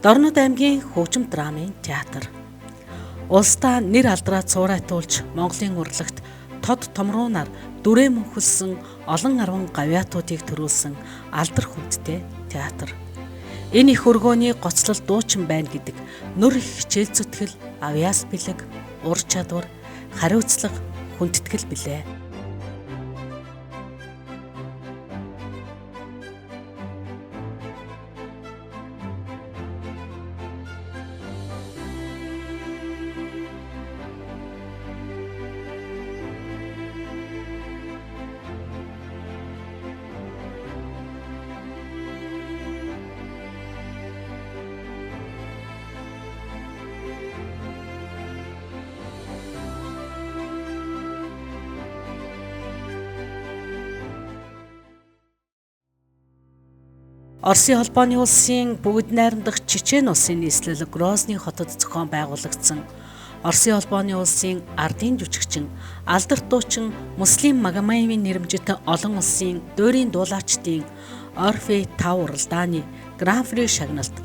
Дорнод аймгийн хөгжим драмын театр. Улсдаа нэр алдраа цуурайтуулж Монголын урлагт тод томруунаар дүрээ мөнхөлсөн олон арван гавьяатуудыг төрүүлсэн алдар хүндтэй театр. Энэ их өргөөний гоцлол дуучин байна гэдэг нүр их хичээл зүтгэл, авьяас бэлэг, ур чадвар, хариуцлага, хүндэтгэл билээ. Оросын холбооны улсын бүгд найрамдах Чечен улсын нийслэл Грозны хотод зохион байгуулагдсан Оросын холбооны улсын ардын жүжигчин, алдарт дуучин Муслим Магомаевын нэрмжит олон улсын дуурийн дуулаачдын Орфей 5 уралдааны Гран-при шагналт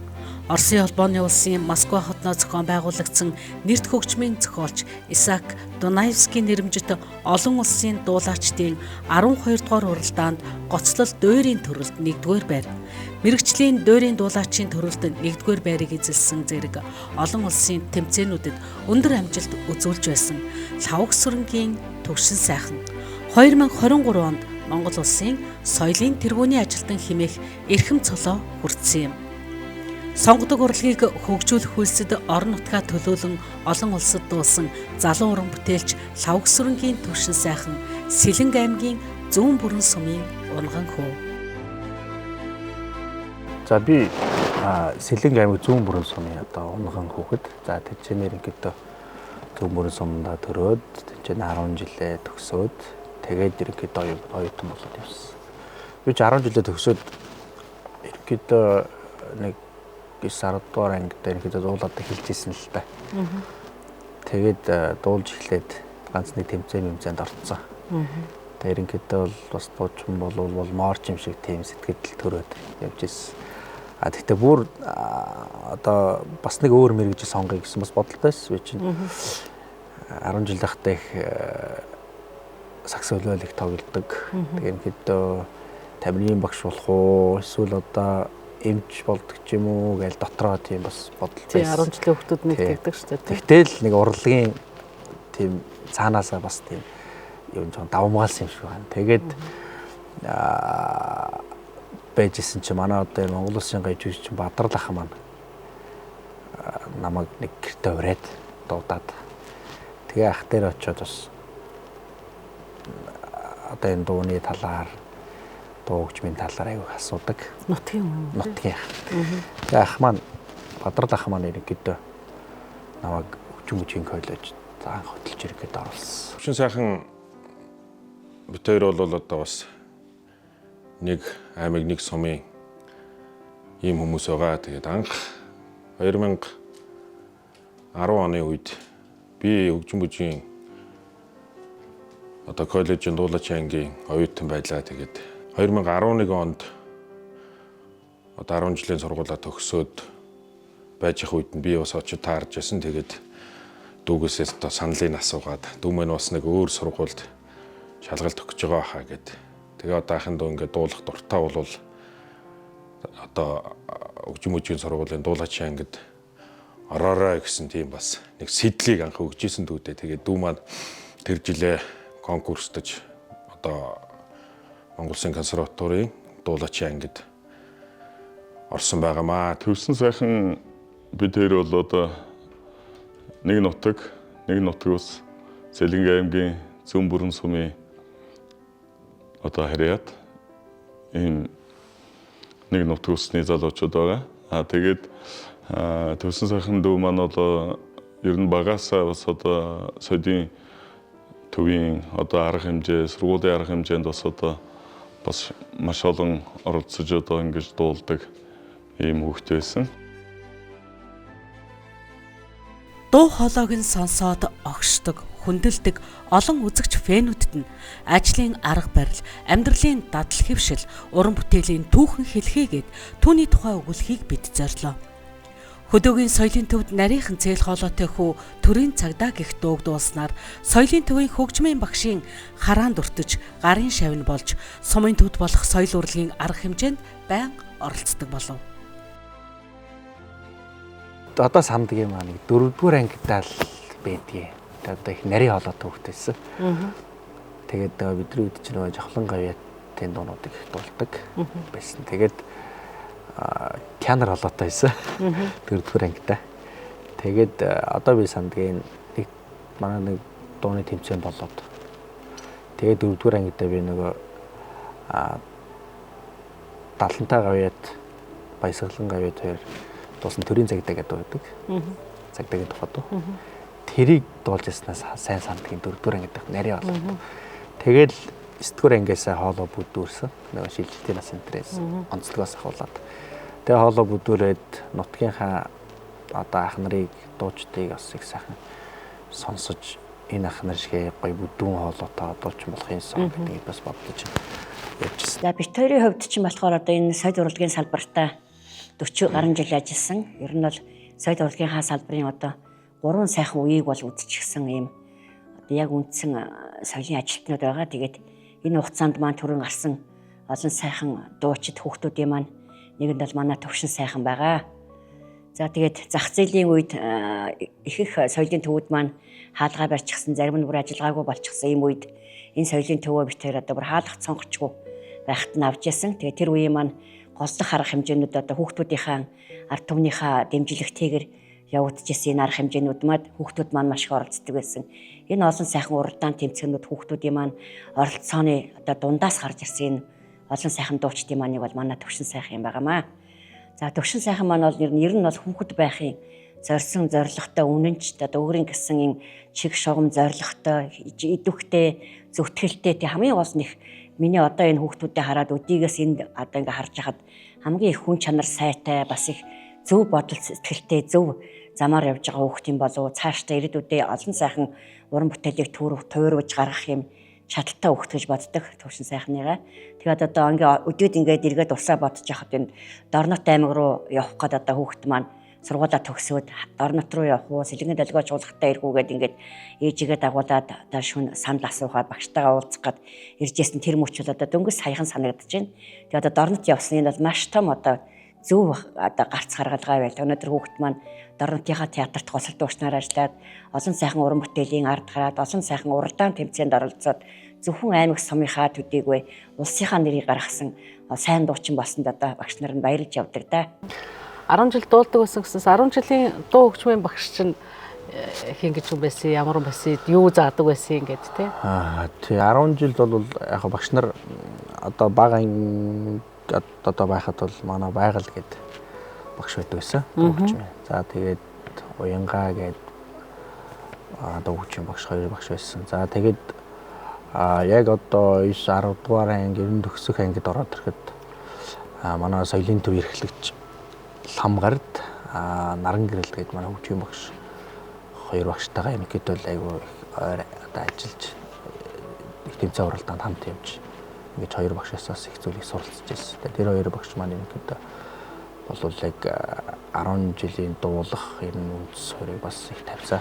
Оросын холбооны улсын Москва хотноо зохион байгуулагдсан нэрт хөгжмийн зохиолч Исаак Дунаевскийн нэрмжит олон улсын дуулаачдын 12 дугаар уралдаанд гоцлол дуурийн төрөлд 1-р байр, мэрэгжлийн дуурийн дуулаачийн төрөлд 1-р байрыг эзэлсэн зэрэг олон улсын тэмцээнүүдэд өндөр амжилт үзүүлж байсан Лхавг сүрэнгийн Төвшин сайхан 2023 онд Монгол улсын соёлын тэргүүний ажилтан хэмээх эрхэм цолоо хүртсэн юм. Сонгодог урлагийг хөгжүүлэх үйлсэд орон нутгаа төлөөлөн олон улсад дуусан залуу уран бүтээлч Лхавг сүрэнгийн Төвшин сайхан Сэлэнг аймгийн Зүүн бүрэн сумын унган хүү. За би Сэлэнг аймаг Зүүн бүрэн сумын одоо унган хүүхэд. За тэжээнээр ерөнхийдөө Зүүн бүрэн сумдаа төрөөд тэжээн 10 жилээ төгсөөд тэгээд ерөнхийдөө оюутан болоод явсан. Би ч 10 жилээ төгсөөд ерөнхийдөө нэг 9 10 дугаар анги дээр ерөнхийдөө дуулаад эхэлж исэн л та. Тэгээд дуулж эхлээд ганц нэг тэмцээн орцсон. Тэгээд ерөнхийдөө бол бас дуучин бол моорч юм шиг тийм сэтгэл төрөөд явж исэн. А тэгтээ бүр одоо бас нэг өөр мэрэгжил сонгоё гэсэн бас бодолтой байсан. Би чинь 10 жил байхдаа их саксофон их тоглодог. Тэгээд ерөнхийдөө тамирын багш болох уу эсвэл одоо эмч болдог ч юм уу гэж дотроо тийм бас бодол байсан. 10 жилийн хүүхдүүд нэг тэгдэг шүү дээ. Тэгтэл нэг урлагийн тийм цаанаасаа бас тийм юм жоон давмгаалсан юм шиг байна. Тэгээд байжсэн чи манай одоо Монгол улсын гай жүжигчин Бадрал ах маань намайг нэг гэртээ ураад дуудаад тэгээ ах дээр очиод бас одоо энэ дууны талаар дуу хөгжмийн талаар аягүй асуудаг. Нутгийн юм. Нутгийн. Тэгээ ах маань Бадрал ах маань ерөнхийдөө намайг хөгжим бүжгийн коллежид анх хөтөлж ирэхэд оруулсан. Төвшин сайхан бид хоёр бол одоо бас нэг аймаг нэг сумын ийм хүмүүс байгаа. Тэгээд анх 2010 оны үед би хөгжим бүжгийн одоо коллежийн дуулаачийн ангийн оюутан байлаа. Тэгээд 2011 онд одоо 10 жилийн сургуулаа төгсөөд байж их үед нь би бас очиж таарж байсан. Тэгээд дүүгээсээ одоо саналыг асуугаад дүү мань бас нэг өөр сургуульд шалгалт өгч байгаа хаа гэд. Тэгээ одоо ахын дүү ингээд дуулах дуртай болвол одоо хөгжим бүжгийн сургуулийн дуулаачийн ангид ороорой гэсэн тийм бас нэг сэдлийг анх өгч исэн дүүдээ. Тэгээд дүү маань тэр жилээ конкурстаж одоо Монгол Улсын консерваторийн дуулаачийн ангид орсон байгаамаа. Төвсөн сайхан бид хоёр бол одоо нэг нутаг, нэг нутаг ус Сэлэнг аймгийн Зүүн бүрэн сумын одоо харьяат ийм нэг нутаг усны залуучууд байгаа. Аа тэгээд Төвсөн сайхан дүү маань бол ер нь багасаа бас одоо соёлын төвийн одоо арга хэмжээ, сургуулийн арга хэмжээнд бас одоо бас маш олон оролцож одоо ингэж дуулдаг ийм хүүхэд байсан. Дуу хоолойг нь сонсоод огшдог, хүндэлдэг олон үзэгч фэнүүдэд нь ажлын арга барил, амьдралын дадал хэвшил, уран бүтээлийн түүхэн хэлхийгээд түүний тухай өгүүлэхийг бид зорилоо. Хөдөөгийн соёлын төвд нарийнхан цээл хоолойтой хүү төрийн цагдаа гих дууг дуулснаар соёлын төвийн хөгжмийн багшийн хараанд өртөж гарын шавь нь болж сумын төвд болох соёл урлагийн арга хэмжээнд байнга оролцдог болов. Одоо санддаг юм аа, нэг 4-р ангидаа л байдгийг. Одоо их нарийн хоолойтой хүүхэд байсан. Тэгээд бидний үед чинь нөгөө жавхлан гавьяатын дуунуудыг их дуулдаг байсан. Тэгээд пианор хоолойтой байсан. 4-р ангидаа. Тэгээд одоо би сандгийн нэг манай нэг дууны тэмцээн болоод тэгээд 4-р ангидаа би нөгөө далантай гавьяат, баясгалан гавьяат хоёр дуусан төрийн цагдаа гэдэг байдаг. Цагдаагийн тухай дуу. Тэрийг дуулж яснаас сайн сандгийн 4-р ангид нарийн хоолой. Тэгэл 9-р ангиасаа хоолой бүдүүрсэн. Нөгөө шилжилтийн нас энтрээс онцлогоос ахуулаад. Тэгээ хоолой бүдүүрээд нутгийнхаа одоо ах нарыг, дуучдыг бас их сайхан сонсож энэ ах нар шиг гоё бүдүүн хоолойтой дуучин болох юмсан гэдгийг бас бодож явжсэн. За бит хоёрын хувьд чинь болохоор одоо энэ соёл урлагийн салбартаа 40 гаруй жил ажилласан. Ер нь бол соёл урлагийнхаа салбарын одоо 3 сайхан үеийг бол үзчихсэн ийм одоо яг үндсэн соёлын ажилтнууд байгаа. Тэгээд энэ хугацаанд маань төрөн гарсан олон сайхан дуучид хүүхдүүдийн маань нэг нь бол манай Төвшин сайхан байгаа. За тэгээд зах зээлийн үед их их соёлын төвүүд маань хаалгаа барьчихсан, зарим нь бүр ажиллагаагүй болчихсон ийм үед энэ соёлын төвөө бит хоёр одоо бүр хаалгах цонгочгүй байхад нь авч ясан. Тэгээд тэр үеийн маань голлох арга хэмжээнүүд одоо хүүхдүүдийнхаа ард түмнийхээ дэмжлэгтэйгээр явагдчихсэн энэ арга хэмжээнүүд мад хүүхдүүд маань маш их оролцдог байсан. Энэ олон сайхан уралдаан тэмцээнүүд хүүхдүүдийн маань оролцооны одоо дундаас гарч ирсэн энэ олон сайхан дуучдын маань нэг бол манай Төвшин сайхан юм байгаамаа. За Төвшин сайхан маань бол ер нь бол хүүхэд байхын зорьсон зорилготой үнэнч одоо өөрийн гэсэн энэ чиг шугам зорилготой идэвхтэй зөвтгөлтэй тий хамгийн гол нь их миний одоо энэ хүүхдүүдэд хараад өдийгөөс энд одоо ингээ харж хахад хамгийн их хүн чанар сайтай бас их зөв бодол сэтгэлтэй зөв замаар явж байгаа хүүхд юм болов цаашдаа ирээдүйдээ олон сайхан уран бүтээлийг тууруулж гаргах юм чадaltaй хүүхд гэж боддог Төвшин сайхныгаа. Тэгээд одоо ингээ өдөөд ингээд эргээд усаа бодож яхад энэ Дорнот аймаг руу явах гээд одоо хүүхд маань сургуулаа төгсөөд Дорнот руу явах уу, Сэлэнгийн долгио чуулгатай ирэх үү гээд ингээд ээжигээ дагуулад одоо шүн санал асуухад багштайгаа уулзах гээд иржсэн тэр мөч бол одоо дөнгөж саяхан санагдаж байна. Тэгээд одоо Дорнот явсны нь бол маш том одоо зөв одоо гарц гаргалгаа байлаа. Өнөөдөр хүүхд маань Дорнотынхаа театрт госол дуучнаар ажиллаад олон сайхан уран бүтээлийн ард гараад олон сайхан уралдаан тэмцээнд оролцоод зөвхөн аймаг сумынхаа төдийгүй улсынхаа нэрийг гаргасан сайн дуучин болсонд одоо багш нар нь баярлж явдаг да. 10 жил дуулдаг байсан гэсэнс 10 жилийн дуу хөгжмийн багш чинь хин гэж юм байсан, ямар юм байсан, юу заадаг байсан ингээд тий. Аа тий 10 жилд бол яг багш нар одоо бага одоо байхад бол манай байгаль гээд багш байдаг байсан. Дуу хөгжмийн. За тэгээд Уянгаа гээд дуу хөгжмийн багш хоёр багш байсан. За тэгээд яг одоо 9 10 дугаар анги ер нь төгсөх ангид ороод ирэхэд манай соёлын төв эрхлэгч Ламгард Наран гэрэл гээд манай хөгжмийн багш хоёр багштайгаа ерөнхийдөө л айгүй их ойр одоо ажиллаж их тэмцээн уралдаанд хамт явж ингэж хоёр багшаас бас их зүйлийг суралцж байсан. Тэр хоёр багш маань ерөнхийдөө бол яг 10 жилийн дуулах ер нь үндэс суурийг бас их тавьсан.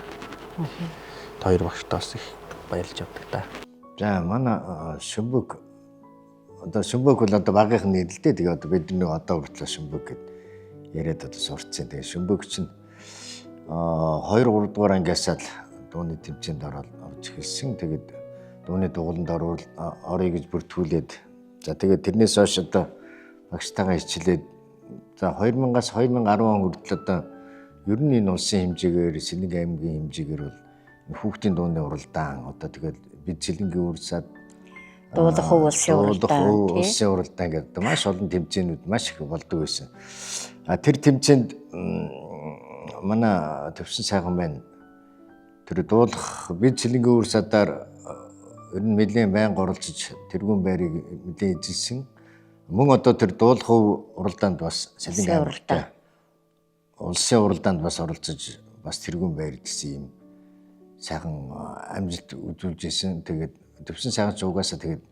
Хоёр багштаа бас их баярлж явдаг та. За манай Шүмбүг одоо Шүмбүг бол одоо багийнх нь нэр л дээ. Тэгээ одоо бид нэг одоо хүртэл Шүмбүг гэд яриад одоо сурцсан. Тэгээ Шүмбүг чинь 2 3 дугаар ангиасаа л дууны тэмцээнд ороод орж эхэлсэн. Тэгээд дууны дугууланд оръё гэж бүртгүүлээд за тэгээд тэрнээс хойш одоо багштайгаа хичээлээд за 2000-аас 2010 он хүртэл одоо ер нь энэ улсын хэмжээгээр Сэлэнг аймгийн хэмжээгээр бол хүүхдийн дууны уралдаан одоо тэгээд бид Сэлэнгийн үрсад дуулах улсын уралдаан улсын уралдаан гэдэг маш олон тэмцээнүүд маш их болдог байсан. А тэр тэмцээнд манай Төвшин сайхан байна. Тэр дуулах бид Сэлэнгийн үр садаар ер нь нэлээд байнга оролцож тэргүүн байрыг нэлээд эзэлсэн. Мөн одоо тэр дуулах уралдаанд бас Сэлэнгийн аймагт улсын уралдаанд бас оролцож бас тэргүүн байр эзэлсэн юм сайхан амжилт үзүүлж исэн. Тэгээд Төвшин сайхан ч угаасаа тэгээд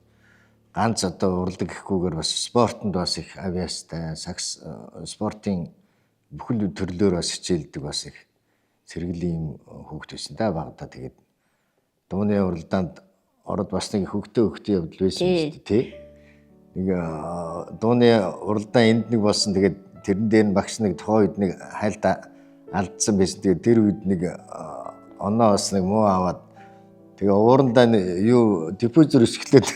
ганц одоо уралдаг гэхгүйгээр бас спортонд бас их авьяастай, сакс спортын Бүхэл төрлөөр бас хичээлдэг, бас их сэргэлийн юм хүүхэд байсан да багада. Тэгээд дууны уралдаанд ороод бас нэг хөгтөө явдал байсан шүү дээ, тий. Нэг дууны уралдаан энд нэг болсон. Тэгээд тэрэн дээр нь багш нэг тухайн үед нэг хайлт алдсан байсан. Тэгээд тэр үед нэг оноо бас нэг муу аваад тэгээ уурандаа юу диффузор өсгөлээд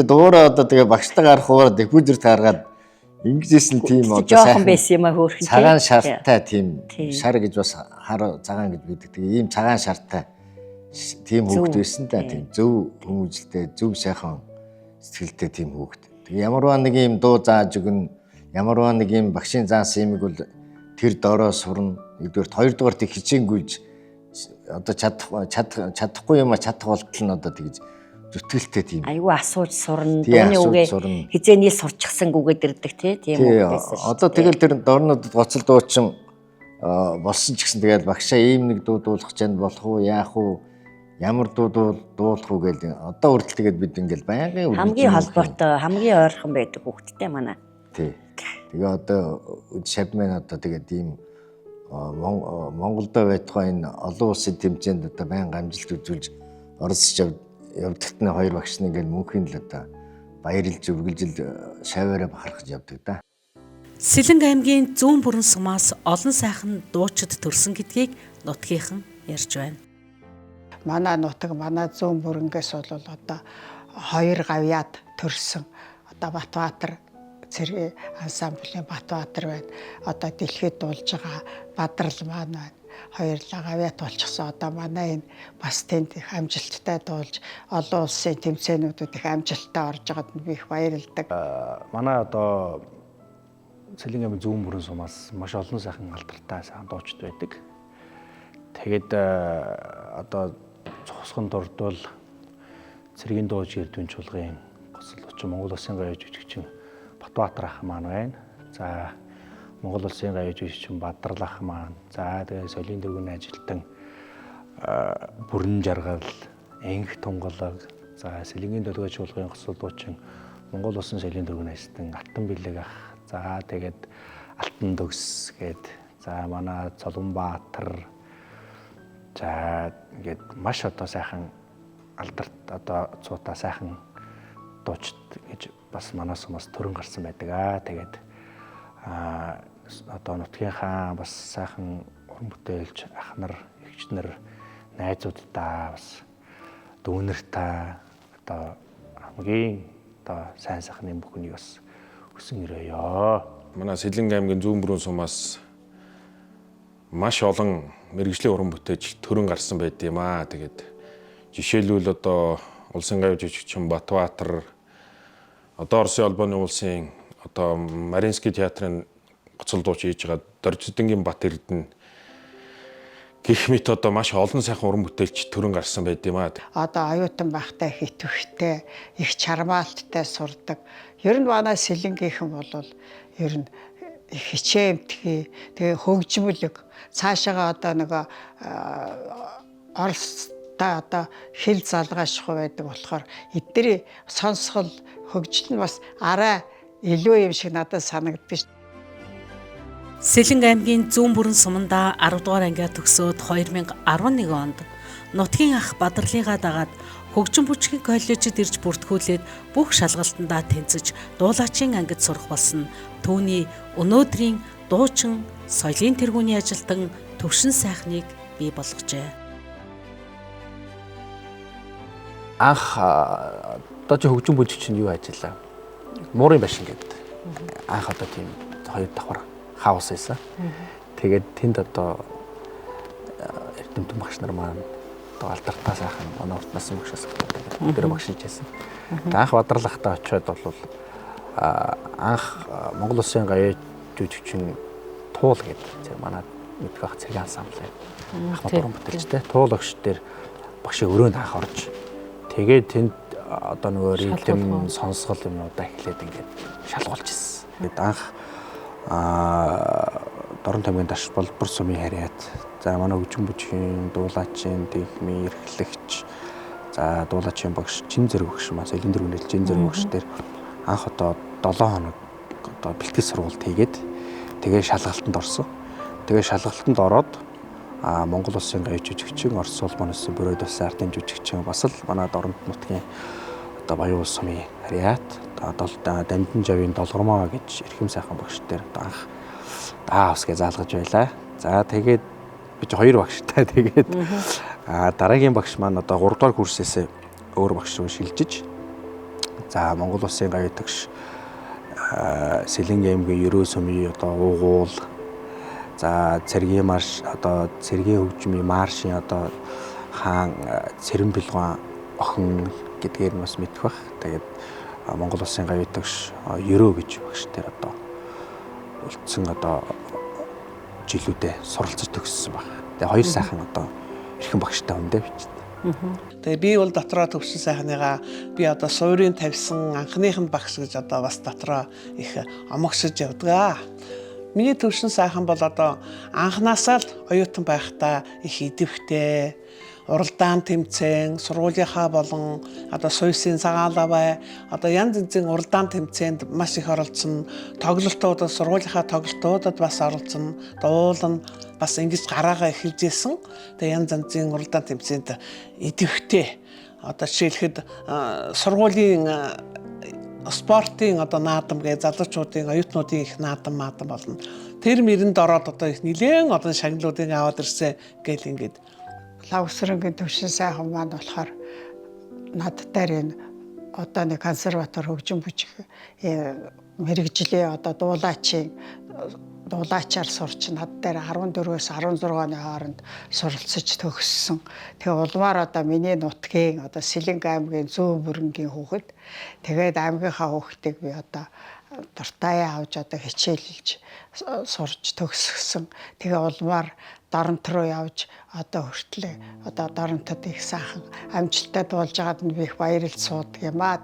дуурай одоо тэгээ багшлаг гарах уураа диффузор тааргаад ингэжсэн тийм одоо сайхан байсан юм а хөөрхөн цагаан шартай тийм шар гэж бас хар цагаан гэж байдаг. Тэгээ ийм цагаан шартай тийм хүүхэд байсан да, тийм зөв хүмүүжлтэй, зөв сайхан сэтгэлтэй тийм хүүхэд. Тэгээ ямарваа нэг юм дуу зааж өгнө, ямарваа нэг юм багшийн заасан юмыг бол тэр дороо сурна. Нэгдүгээрт, хоёрдугаарт хичээнгүйж одоо чадахгүй юм а чадах болтол нь одоо тэгж зүтгэлтэй тийм. Айгүй асууж сурна. Дууны үгээ хизээний сурчхсангүйгээд ирдэг тийм үг байсан шүү. Одоо тэгэл тэр дорнодод гоцол дуучин болсон ч гэсэн тэгэл багшаа ийм нэг дуу дуулах чинь болох уу, яах уу, ямар дуу дуулах уу гэл одоо хүртэл тэгээд бид ингээл байнгын хамгийн холбоотой, хамгийн ойрхон байдаг хүүхэдтэй манай. Тий. Тэгээ одоо шавь маань одоо тэгээд ийм Монголдо байтугай энэ олон улсын тэмцээнд одоо байнга амжилт үзүүлж оролцож явдагт нь хоёр багш нь ингээл мөнхийн л одоо баярлж үргэлжил шаваараа бахархаж явдаг да. Сэлэнг аймгийн зүүн бүрэн сумаас олон сайхан дуучид төрсөн гэдгийг нутгийнхан ярьж байна. Манай нутаг, манай зүүн бүрэнгээс бол одоо хоёр гавьяад төрсөн. Одоо Батбаатар цэргийн ансамблийн Батбаатар байна. Одоо дэлхийд дуулж байгаа Бадрал маань байна. Хоёрлаа гавьяат болчихсон. Одоо манай энэ бас тэнд их амжилттай дуулж олон улсын тэмцээнүүдэд их амжилттай орж байгаад би их баярлдаг. Манай одоо Сэлэнг аймгийн зүүн бүрэн сумаас маш олон сайхан алдартай сайхан дуучид байдаг. Тэгээд одоо цогцхон дурдвал цэргийн дууч Эрдвэн чуулгын гоцол дуучин Монгол улсын гавьяа жүжигчин Батбаатар ах маань байна. За Монгол улсын гавьяа жүжигчин Бадрал ах маань. За тэгээ солийн дөрвөн ажилтан Бүрэн жаргал, Энх тунгалаг, за Сэлэнгийн долгио чуулгын гоцол дуучин Монгол улсын солийн дөрвөн ажилтан Алтан бэлэг ах. За тэгээд Алтан төгс гээд за манай Цолонбаатар, за ингээд маш одоо сайхан алдарт одоо цуута сайхан дуучид гэж бас манай сумаас төрөн гарсан байдаг аа. Тэгээд одоо нутгийнхаа бас сайхан уран бүтээлч ах нар, эгч нар, найзууддаа бас дүүнэртаа одоо хамгийн одоо сайн сайхны бүхнийг бас өсөн ирээё. Манай Сэлэнг аймгийн зүүн бүрэн сумаас маш олон мэргэжлийн уран бүтээлч төрөн гарсан байд юм аа. Тэгээд жишээлбэл одоо улсын гавь жүжигчин Батбаатар, одоо Оросын холбооны улсын одоо Маринский театрын гоцол дууч хийж байгаа Доржидэнгийн Бат Эрдэнэ гэх мэт одоо маш олон сайхан уран бүтээлч төрөн гарсан байд юм аа. Одоо оюутан байхдаа их идэвхтэй, их чармаалттай сурдаг. Ер нь манай Сэлэнгийнхэн бол ер нь их хичээмтгий, тэгээ хөгжмөлөг. Цаашаага одоо нөгөө Оростой одоо хэл залгаашгүй байдаг болохоор эдний сонсгол хөгжил нь бас арай илүү юм шиг надад санагддаг. Сэлэнг аймгийн зүүн бүрэн сумандаа 10 дугаар ангиа төгсөөд 2011 онд нутгийн ах Бадралыгаа дагаад хөгжим бүжгийн коллежид ирж бүртгүүлээд бүх шалгалтандаа тэнцэж дуулаачийн ангид сурах болсон. Түүний өнөөдрийн дуучин соёлын тэргүүний ажилтан Төвшин сайхныг бий болгожээ. Анх одоо чи хөгжим бүжиг чинь юу ажиллаа? Муурын байшин гэдэг. Анх одоо тийм хоёр давхар хаус байсан. Тэгээд тэнд одоо эрдэмтэн багш нар маань одоо алдартай сайхан манай урт насан багшаас тэр багш хийж байсан. Анх Бадралахтаа очиод бол анх Монгол улсын гавьяа жүжигчин Туул гэдэг манай мэдэх ах цэргийн ансамбл ахмад уран бүтээлчтэй Туул огш дээр багшийн өрөөнд анх орж тэгээд тэнд одоо нөгөө ритм сонсгол юмнуудаа эхлээд ингээд шалгуулж ирсэн. Тэгээд анх Дорн тамгийн даш болбор сумын харьяат, за манай хөгжим бүжгийн дуулаачийн дэгмийн эрхлэгч, за дуулаачийн багш Чин зэрэг багш маань соёлын тэргүүнэл Чин зэрэг багш дээр анх одоо 7 хоног одоо бэлтгэл сургалт хийгээд Тэгээ шалгалтанд орсон. Тэгээ шалгалтанд ороод Монгол улсын гавь жүжигчин, Орос улсын бүрээд улсын ардын жүжигчин, бас л манай Доронт нутгийн одоо Баян улс сумын хариат, одоо Дамдин жавын Долгормоо гэж эрхэм сайхан багш дээр одоо анх даавс гэж заалгаж байлаа. За тэгээд би чи хоёр багштай. Тэгээд дараагийн багш маань одоо 3 дугаар курсээс өөр багш руу шилжиж, за Монгол улсын гавь тэгш Сэлэнг аймгийн Ерөө сумын одоо уугуул, за цэргийн марш, одоо цэргийн хөгжмийн маршийн одоо хаан Цэрэн бэлган охин гэдгээр нь бас мэдэх бах. Тэгээд Монгол улсын гавь тэгш Ерөө гэж багш дээр одоо үлдсэн одоо жилүүдээ суралцаж төгссөн баг. Тэгээ хоёр сайхан одоо эрхэм багштай хүндээ бичдэг. Тэгээ би бол дотроо Төвшин сайхныгаа би одоо суурийн тавьсан анхных нь багш гэж одоо бас дотроо их омогшиж явдаг. Миний Төвшин сайхан бол одоо анханасаа л оюутан байхдаа их идэвхтэй, уралдаан тэмцээн, сургуулийнхаа болон одоо суйсын цагаалавай, одоо янз янзын уралдаан тэмцээнд маш их оролцсон, тоглолтуудад, сургуулийнхаа тоглолтуудад бас оролцсон, дуулан бас ингэж гараагаа эхэлж исэн. Тэгээ янз янзын уралдаан тэмцээнд идэвхтэй. Одоо жишээлхэд сургуулийн спортын одоо наадам гэ залуучуудын оюутнуудын их наадам маадам болно. Тэр мэрэнд ороод одоо их нэлээн олон шагналуудыг аваад ирсэн гэл ингээд. Лавсрангийн Төвшин сайхан маань болохоор над дээр энэ одоо нэг консерватор хөгжим бүжиг мэрэгжлийн одоо дуулаачаар сурч над дээр 14-өөс 16 оны хооронд суралцаж төгссөн. Тэгээ улмаар одоо миний нутгийн одоо Сэлэнг аймгийн Зүүн бүрэнгийн хүүхэд. Тэгээд аймгийнхаа хүүхдийг би одоо дуртаяа авч одоо хичээлж сурч төгсгсөн. Тэгээ улмаар Доронт руу явж одоо хүртлээ одоо Доронтод их сайхан амжилттай дуулж байгаад нь би их баярлж суудаг юм аа.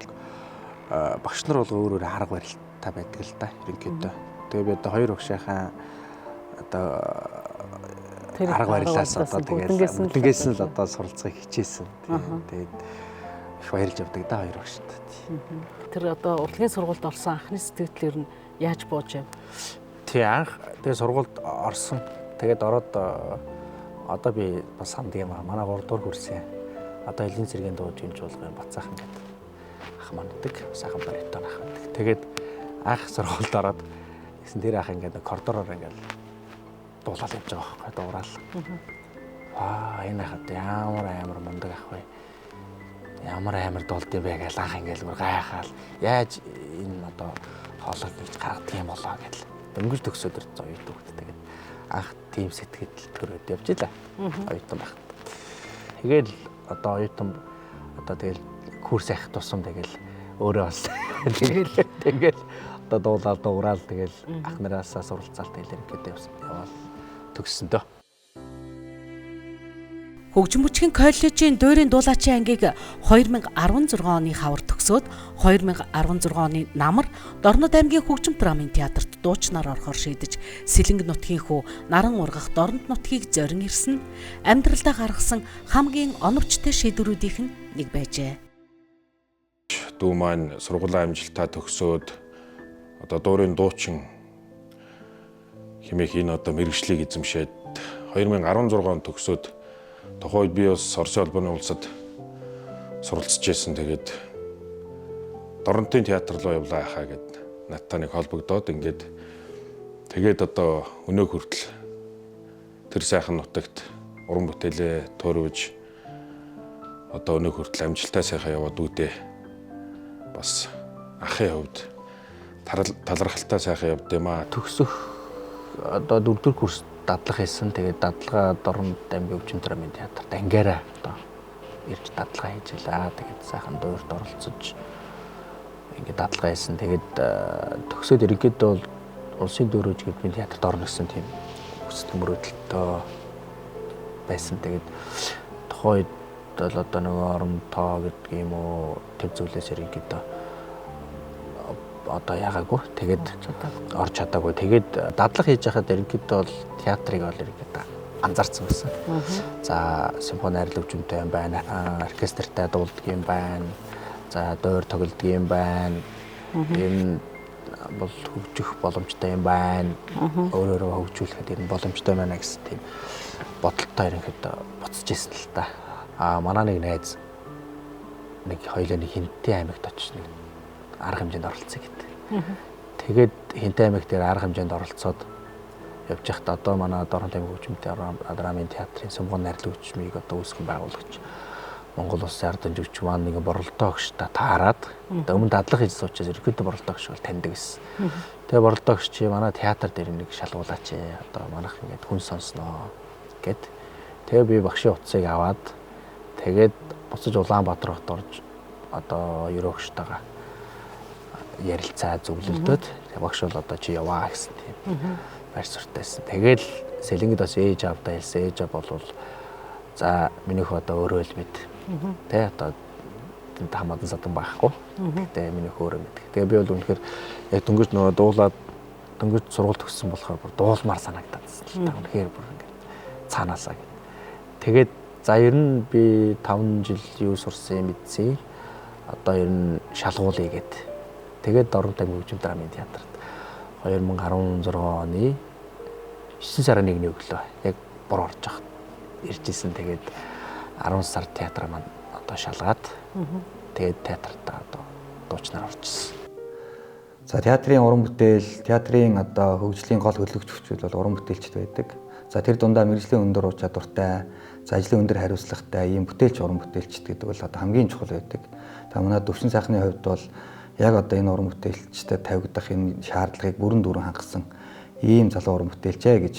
Багш нар бол өөр өөр арга барилтай байдаг л да ерөнхийдөө. Тэгээ би одоо хоёр багшийнхаа одоо арга барилаас одоо тэгээд бүтэнгээсэн л одоо суралцахыг хичээсэн. Тэгээд их баярлж явдаг да хоёр багшд. Тэр одоо урлагийн сургуульд орсон анхны сэтгэл ер нь яаж бууж яв? Тий, анх тэгээ сургуульд орсон. Тэгээд ороод одоо би бас санддаг юм аа. Манай 3 дугаар курсын одоо элийн цэргийн дууж юм чуулгын Бацаахан гэдэг ах маань гэдэг сайхан баритон ах байдаг. Тэгээд анх сургуульд ороод гэсэн тэр ах ингээд коридороор ингээд дуулаад явж байгаа байхгүй дуурал. Аа энэ ах одоо ямар амар мундаг ах вэ? Ямар амар дуулд юм бэ гэж анх ингээд бүр гайхаал. Яаж энэ одоо хоолойг гэж гаргадаг юм болоо гэдэл. Дөнгөж төгсөөд ирсэн оюутан хүүхэд. Тэгээд анх тийм сэтгэл төрөөд явж илаа. Оюутан байхад. Тэгэл одоо оюутан одоо тэгэл курс авах тусам тэгэл өөрөө бас тэгэл одоо дуулаад дуурал тэгэл ах нараасаа суралцаал тэгэл ингээд яваал төгссөн дөө. Хөгжим бүжгийн коллежийн дуурийн дуулаачийн ангийг 2016 оны хавар төгсөөд 2016 оны намар Дорнод аймгийн хөгжим драмын театрт дуучнаар орохоор шийдэж Сэлэнг нутгийн хүү наран ургах Дорнод нутгийг зорин ирсэн амьдралдаа гаргасан хамгийн оновчтой шийдвэрүүдийнх нь нэг байжээ. Дүү маань сургуулийн амжилтаа төгсөөд одоо дуурийн дуучин хэмээх энэ одоо мэргэжлийг эзэмшээд 2016 онд төгсөөд тухайн үед би бас Оросын холбооны улсад суралцж байсан. Тэгээд Доронтын театр руу явлаа хаа гэд надтай нэг холбогдоод ингээд тэгээд одоо өнөө хүртэл тэр сайхан нутагт уран бүтээлээ туурвж одоо өнөө хүртэл амжилттай сайхан яваад үүдээ бас ахын хувьд талархалтай сайхан явд юм аа. Төгсөх одоо дөрөвдүгээр курс дадлага хийсэн. Тэгээд дадлага Дорнод аймгийн хөгжим драмын театрт ангиараа одоо ирж дадлага хийж илаа. Тэгээд сайхан дуурд оролцож ингээд дадлага хийсэн. Тэгээд төгсөөд ерөнхийдөө бол улсын дөрөв хөгжмийн театрт орно гэсэн тийм хүсэл мөрөөдөлтөө байсан. Тэгээд тухайн үед бол одоо нөгөө оромтоо гэдэг юм уу тэр зүйлээс ерөнхийдөө одоо яагаагүй. Тэгээд орж чадаагүй. Тэгээд дадлага хийж байхад ерөнхийдөө бол театрыг бол ерөнхийдөө анзаарсан байсан. За симфони арил хөгжимтэй юм байна, оркестртай дуулдаг юм байна. За дуур тоглодог юм байна. Энэ бол хөгжих боломжтой юм байна. Өөрөөрөө хөгжүүлэхэд ер нь боломжтой байна гэсэн тийм бодолтой ерөнхийдөө буцаж ирсэн л та. Аа манай нэг найз нэг хоёлоо нэг Хинтээ аймагт очиж нэг арга хэмжээнд оролцъё гэдэг. Тэгээд Хинтээ аймаг дээр арга хэмжээнд оролцоод явж байхдаа одоо манай Дорнот аймаг хөгжмөнтэй драмын театрын Сумган найрлаг хөгжмийг одоо үүсгэн байгуулагч Монгол улсын ард жүжигч маань нэг боролдоо гişта таарад одоо өмнө дадлага хийж суучаас ерөнхийдөө боролдоо гиш бол таньдаг гэсэн. Тэгээ боролдоо гиш чи манай театр дээр нэг шалгуулаач ээ. Одоо манайх ингээд хүн сонсноо гэд. Тэгээ би багшийн утсыг аваад тэгээд буцаж Улаанбаатар хот орж одоо ерөөгчтэйгээ ярилцаа зөвлөлдөөд багш бол одоо чи яваа гэсэн тийм байр суурьтайсэн. Тэгэл Сэлэнгэд бас ээж аавдаа хэлсэн. Ээж аав бол за минийх одоо өөрөө л мэд. Тэ одоо хамаатан садан байхгүй. Гэтэ минийх өөрөө мэд. Тэгээ би бол үнэхээр яг дөнгөж нөгөө дуулаад дөнгөж сургууль төгссөн болохоор бүр дуулмаар санагдаадсэн л та. Үнэхээр бүр ингээд цаанаасаа гэд. Тэгээд за ер нь би 5 жил юу сурсан юм мэдсэн. Одоо ер нь шалгуулъя гэд. Тэгээд Дорнот аймгийн хөгжим драмын театрт 2016 оны 9 сарын 1-ний өглөө яг бор орж байхад ирж исэн. Тэгээд 10 сар театр маань одоо шалгаад тэгээд театртаа одоо дуучнаар орчихсон. За театрын уран бүтээл, театрын одоо хөгжлийн гол хөдөлгөгч хүчүүд бол уран бүтээлчд байдаг. За тэр дундаа мэргэжлийн өндөр ур чадвартай, за ажлын өндөр хариуцлагатай ийм бүтээлч уран бүтээлчд гэдэг бол одоо хамгийн чухал байдаг. За манай Төвшин сайхны хувьд бол яг одоо энэ уран бүтээлчдэд тавигдах энэ шаардлагыг бүрэн дүүрэн хангасан ийм залуу уран бүтээлчээ гэж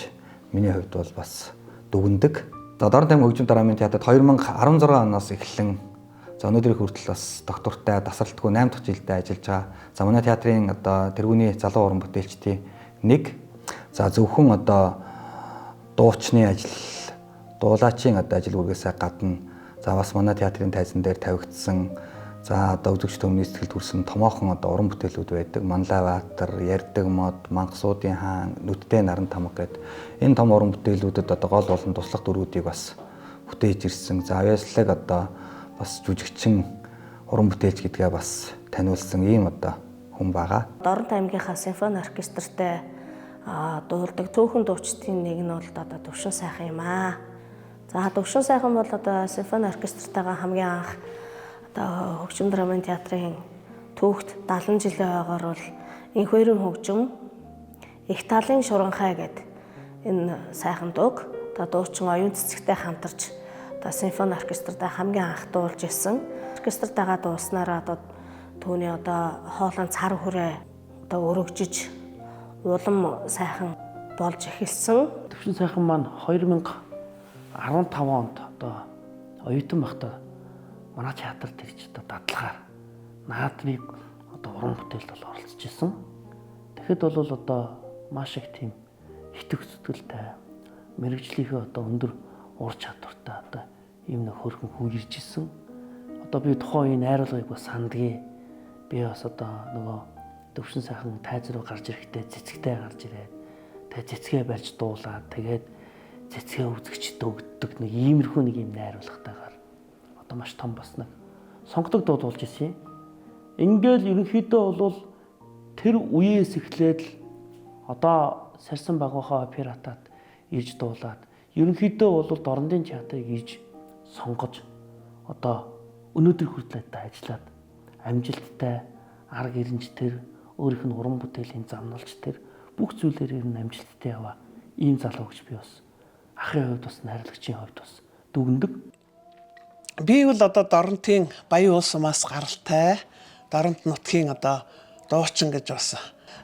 миний хувьд бол бас дүгнэдэг. За Дорнот аймгийн хөгжим драмын театрт 2016 оноос эхлэн за өнөөдрийн хүртэл бас доктортай тасралтгүй 8 дахь жилдээ ажиллаж байгаа. За манай театрын одоо тэргүүний залуу уран бүтээлчдийн нэг. За зөвхөн одоо дуучны ажил, дуулаачийн одоо ажил үүргээсээ гадна за бас манай театрын тайзан дээр тавигдсан за одоо үзэгч төмний сэтгэлд хүрсэн томоохон одоо уран бүтээлүүд байдаг. Манлайбаатар, Ярддаг мод, Мангасуудын хаан, Нүдтэй наран тамга гэд энэ том уран бүтээлүүдэд одоо гол болон туслах дүрүүдийг бас бүтээж ирсэн. За авьяаслаг одоо бас жүжигчин уран бүтээлч гэдгээ бас таниулсан ийм одоо хүн байгаа. Дорнот аймгийнхаа симфони оркестртэй дуулдаг цөөхөн дуучдын нэг нь бол одоо Төвшин сайхан юм аа. За Төвшин сайхан бол одоо симфони оркестртайгаа хамгийн анх одоо хөгжим драмын театрын түүхт 70 жилийн ойгоор бол инхвэрийн хөгжим их талын шуранхай гэд энэ сайхан дууг одоо дуучин оюун цэцэгтэй хамтарч одоо симфони оркестртаа хамгийн анх дуулж ирсэн. Оркестртайгаа дуулснараа одоо түүний одоо хоолойн цар хүрээ одоо өргөжиж улам сайхан болж эхэлсэн. Төвшин сайхан маань 2015 онд одоо оюутан байхдаа манай театрт ирж одоо дадлагаар наадмыг одоо уран бүтээлд бол оролцож исэн. Тэгэхэд бол одоо маш их тийм итгэх зүтгэлтэй мэргэжлийнхээ одоо өндөр ур чадвартай одоо ийм нэг хөрхөн хүн ирж исэн. Одоо би тухайн үеийн найруулгыг бас сандгийг. Би бас одоо нөгөө Төвшин сайхан тайз руу гарч ирэхдээ цэцэгтэй гарч ирээд тэгээ цэцгээ барьж дуулаад тэгээд цэцгээ үзэгчд өгдөг нэг иймэрхүү нэг юм найруулгатайгаар одоо маш том бас нэг сонгодог дуу дуулж исэн. Ингээл ерөнхийдөө бол тэр үеэс эхлээд л одоо Сарсан багийнхаа оператад ирж дуулаад ерөнхийдөө бол Дорнодын театрыг ирж сонгож одоо өнөөдөр хүртэл ажиллаад амжилттай арга эренж тэр өөрийнх нь уран бүтээлийн замналж тэр бүх зүйлээр ер нь амжилттай яваа ийм залуу гэж би бас ахын хувьд бас найрлагчийн хувьд бас дүгнэдэг. Би бол одоо Дорнотын Баян улс сумаас гаралтай Дорнот нутгийн одоо дуучин гэж бас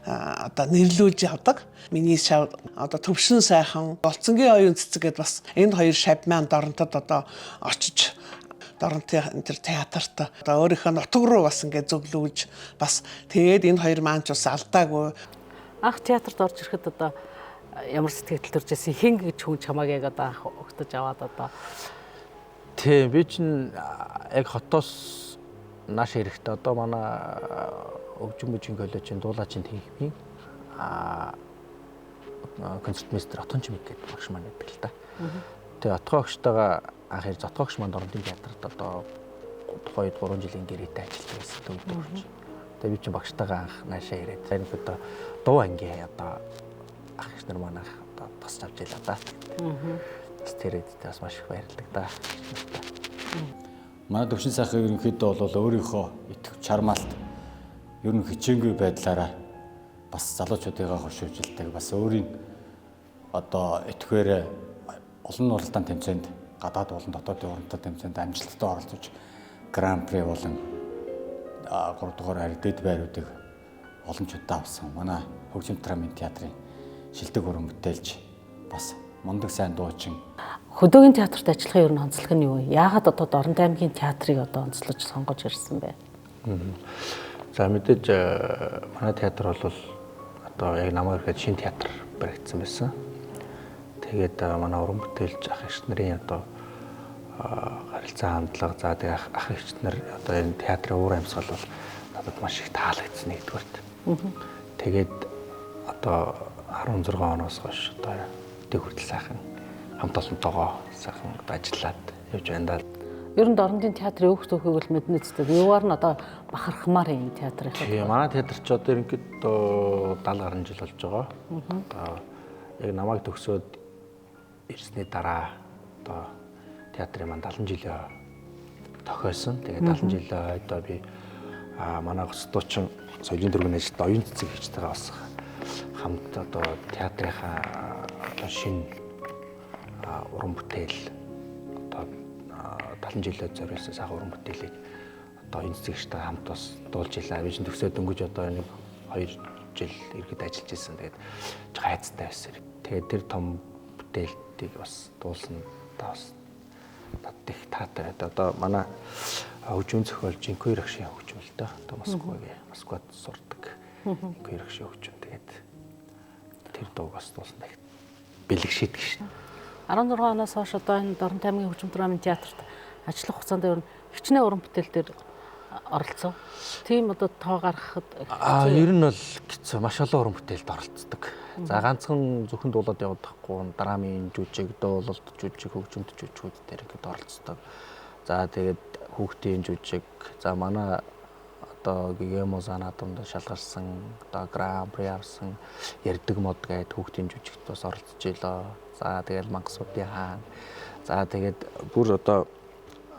одоо нэрлүүлж явдаг. Миний шав одоо Төвшин сайхан, Болцонгийн оюун цэцэг гэдээ бас энэ хоёр шав маань Дорнотод одоо очиж Дорнотын тэр театрт одоо өөрийнхөө нутаг руу бас ингээд зөвлөж бас тэгээд энэ хоёр маань ч бас алдаагүй. Анх театрт орж ирэхэд одоо ямар сэтгэл төрж ирсэн, хэн гэж хүн чамааг яг одоо анх өгтөж аваад одоо Тийм би чинь яг хотоос нааш ирэхдээ одоо манай хөгжим бүжгийн коллежийн дуулаачийн тэнхимийн концертмейстер Отгон Чимэг гэдэг багш маань байдаг л да. Тэгээ Отгон агштайгаа анх ирж Отгон агш маань Дорнотын театрт одоо тухайн үед 3 жилийн гэрээтэй ажилладаг байсан төгдөг багш. Тэгээ би чинь багштайгаа анх наашаа ирээд энэ одоо дуу ангийн одоо ах эгч нар манайх одоо тосч авч илаа да. Бас тэр үед бас маш их баярлдаг да. Манай Төвшин сайхан ерөнхийдөө бол өөрийнхөө итгэв чармаалт ер нь хичээнгүй байдлаараа бас залуучуудыгаа хошуужилдаг. Бас өөрийн одоо итгэвээрээ олон уралдаан тэмцээнд гадаад болон дотоодын уралдаан тэмцээнд амжилттай оролцож гран при болон 3 дугаар хайр дэд байруудыг олон ч удаа авсан. Манай хөгжим драмын театрын шилдэг уран бүтээлч бас мундаг сайн дуучин. Хөдөөгийн театрт ажиллахын ер нь онцлог нь юу вэ? Яагаад одоо Дорнод аймгийн театрыг одоо онцлож сонгож ирсэн бэ? За мэдээж манай театр бол одоо яг намайг ирэхэд шинэ театр баригдсан байсан. Тэгээд манай уран бүтээлч ах эгч нарын одоо харилцаа хандлага, за тэгээ ах эгч нар одоо энэ театрын уур амьсгал бол надад маш их таалагдсан нэгдүгээрт. Тэгээд одоо 16 оноос хойш одоо тэг хүртэл сайхан хамт олонтойгоо сайхан ажиллаад явж байна даа. Ер нь Дорнодын театрын өөх төхийг бол мэднэ зү. Юугаар нь одоо бахархмаар юм театрын. Тийм, манай театр ч одоо ерөнхийдөө 70 гаруй жил болж байгаа. Одоо яг намайг төгсөөд ирсний дараа одоо театрын маань 70 жилээ тохиосон. Тэгээд 70 жилээ одоо би манай гоц дуучин соёлын дөрвийн ажилд оюун цэцэг хийжтэйгээ бас хамт одоо театрынхаа одоо шинэ уран бүтээл одоо 70 жилээ зориулсан сайхан уран бүтээлийг одоо оюун цэцэгчтэйгээ хамт бас дуулж илаа. Би чинь төгсөөд дөнгөж одоо нэг 2 жил иргэд ажиллаж исэн. Тэгээд жоохон хайцтай байсан. Тэгээд тэр том бүтээлтийг бас дуулсан бас надад их таатай. Одоо манай хөгжмөн зохиолч Инкуир агшийн хөгжим л дээ. Одоо Москвагийн Москвад сурдаг. Инкуир агшийн хөгжим. Тэгээд тэр дууг бас дуулсан их бэлэг шийдэг шин. 16 оноос хойш одоо энэ Дорнод аймгийн хөгжим драмын театрт ажиллах хугацаанд ер нь хичнээн уран бүтээл дээр оролцсон. Тийм одоо тоо гаргахад ер нь бол хэцүү, маш олон уран бүтээлд оролцдог. За ганцхан зөвхөн дуулаад явахдаггүй драмын жүжиг, дуулалт жүжиг, хөгжимт жүжигүүд дээр ингээд оролцдог. За тэгээд хүүхдийн жүжиг, за манай одоо Гигемо Санадамд шалгарсан, одоо гран при авсан ярддаг мод гээд хүүхдийн жүжигт бас оролцож илээ. За тэгээд мангасуудын хаан. За тэгээд бүр одоо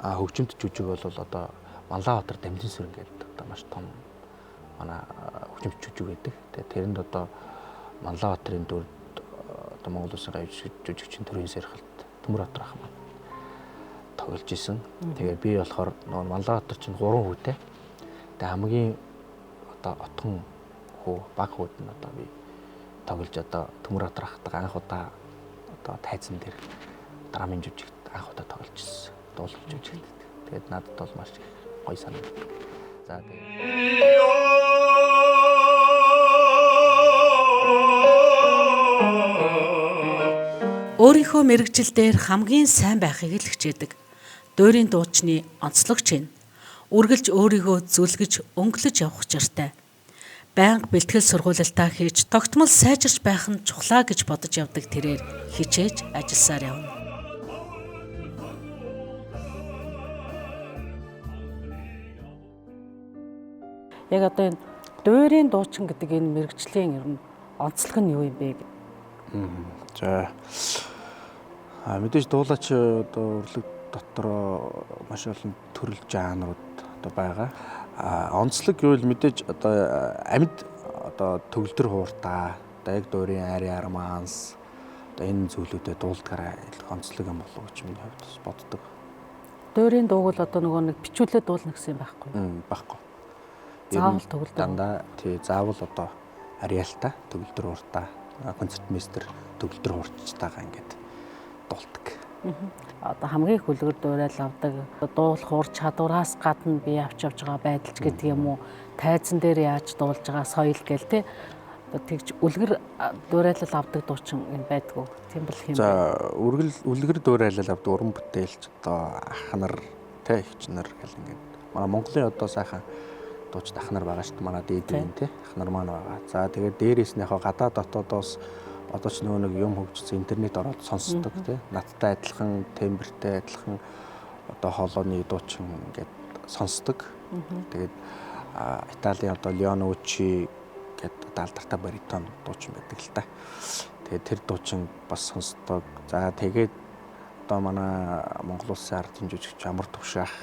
хөгжимт жүжиг бол одоо Манлайбаатар Дамжин сүрэн гэдэг одоо маш том манай хөгжимч жүжиг байдаг. Тэгээд тэрэнд одоо Манлайбаатарын дүрд одоо Монгол Улсын гавь жүжигчин төрийн сэргэлт Төмөр Батар ах маань тоглож исэн. Тэгээд би болохоор нөгөө Манлайбаатар чинь 3 хүүтэй. Тэгээд хамгийн одоо отхон хүү баг хүүд нь одоо би тоглож одоо Төмөр Батар ахтайгаа анх удаа одоо тайзан дээр драмын жүжигт анх удаа тоглож исэн. Дуулах жүжигт. Тэгээд надад бол маш их гоё санагддаг. За тэгээд өөрийнхөө мэргэжил дээр хамгийн сайн байхыг л хичээдэг. Дуурийн дуучны онцлогч юм. Үргэлж өөрийгөө зүлгэж, өнгөлөж явах учиртай. Байнга бэлтгэл сургуулилтаа хийж, тогтмол сайжирч байх нь чухлаа гэж бодож явдаг тэрээр хичээж ажилласаар явна. Яг одоо энэ дуурийн дуучин гэдэг энэ мэргэжлийн ер нь онцлог нь юу юм бэ? За мэдээж дуулаач одоо урлаг дотор маш олон төрөл жанрууд одоо байгаа. Онцлог гэвэл мэдээж одоо амьд одоо төгөлдөр хууртаа, одоо яг дуурийн айрын романс одоо энэ зүйлүүдэд дуулдгаараа илүү онцлог юм болов уу гэж миний хувьд бас боддог. Дуурийн дууг бол одоо нөгөө нэг бичүүлээд дуулна гэсэн юм байхгүй? Байхгүй. Заавал төгөлдөр дандаа тий заавал одоо ариалта төгөлдөр хууртаа концертмейстер төгөлдөр хуурчтайгаа ингээд дуулдаг. Одоо хамгийн их үлгэр дуурайл авдаг дуулах ур чадвараас гадна би авч явж байгаа байдалч гэдэг юм уу, тайзан дээр яаж дуулж байгаа соёл гээл те одоо тэгж үлгэр дуурайлал авдаг дуучин юм байдгүй. Тийм бол хэм. За үлгэр дуурайлал авдаг уран бүтээлч одоо ах нар те эгч нар гэл ингээд манай Монголын одоо сайхан дуучид ах нар байгаа шүү дээ. Манай дээд үеийн те ах нар маань байгаа. За тэгээд дээрээс нь яг гадаа дотоодоос одоо ч нөгөө нэг юм хөгжсөн интернет ороод сонсдог те надтай адилхан тембертэй адилхан одоо хоолойны дуучин ингээд сонсдог. Тэгээд Италийн одоо Леонуччи гэдэг одоо алдартай баритон дуучин байдаг л та. Тэгээд тэр дуучин бас сонсдог. За тэгээд одоо манай Монгол улсын ардын жүжигч Амар Төвшаах,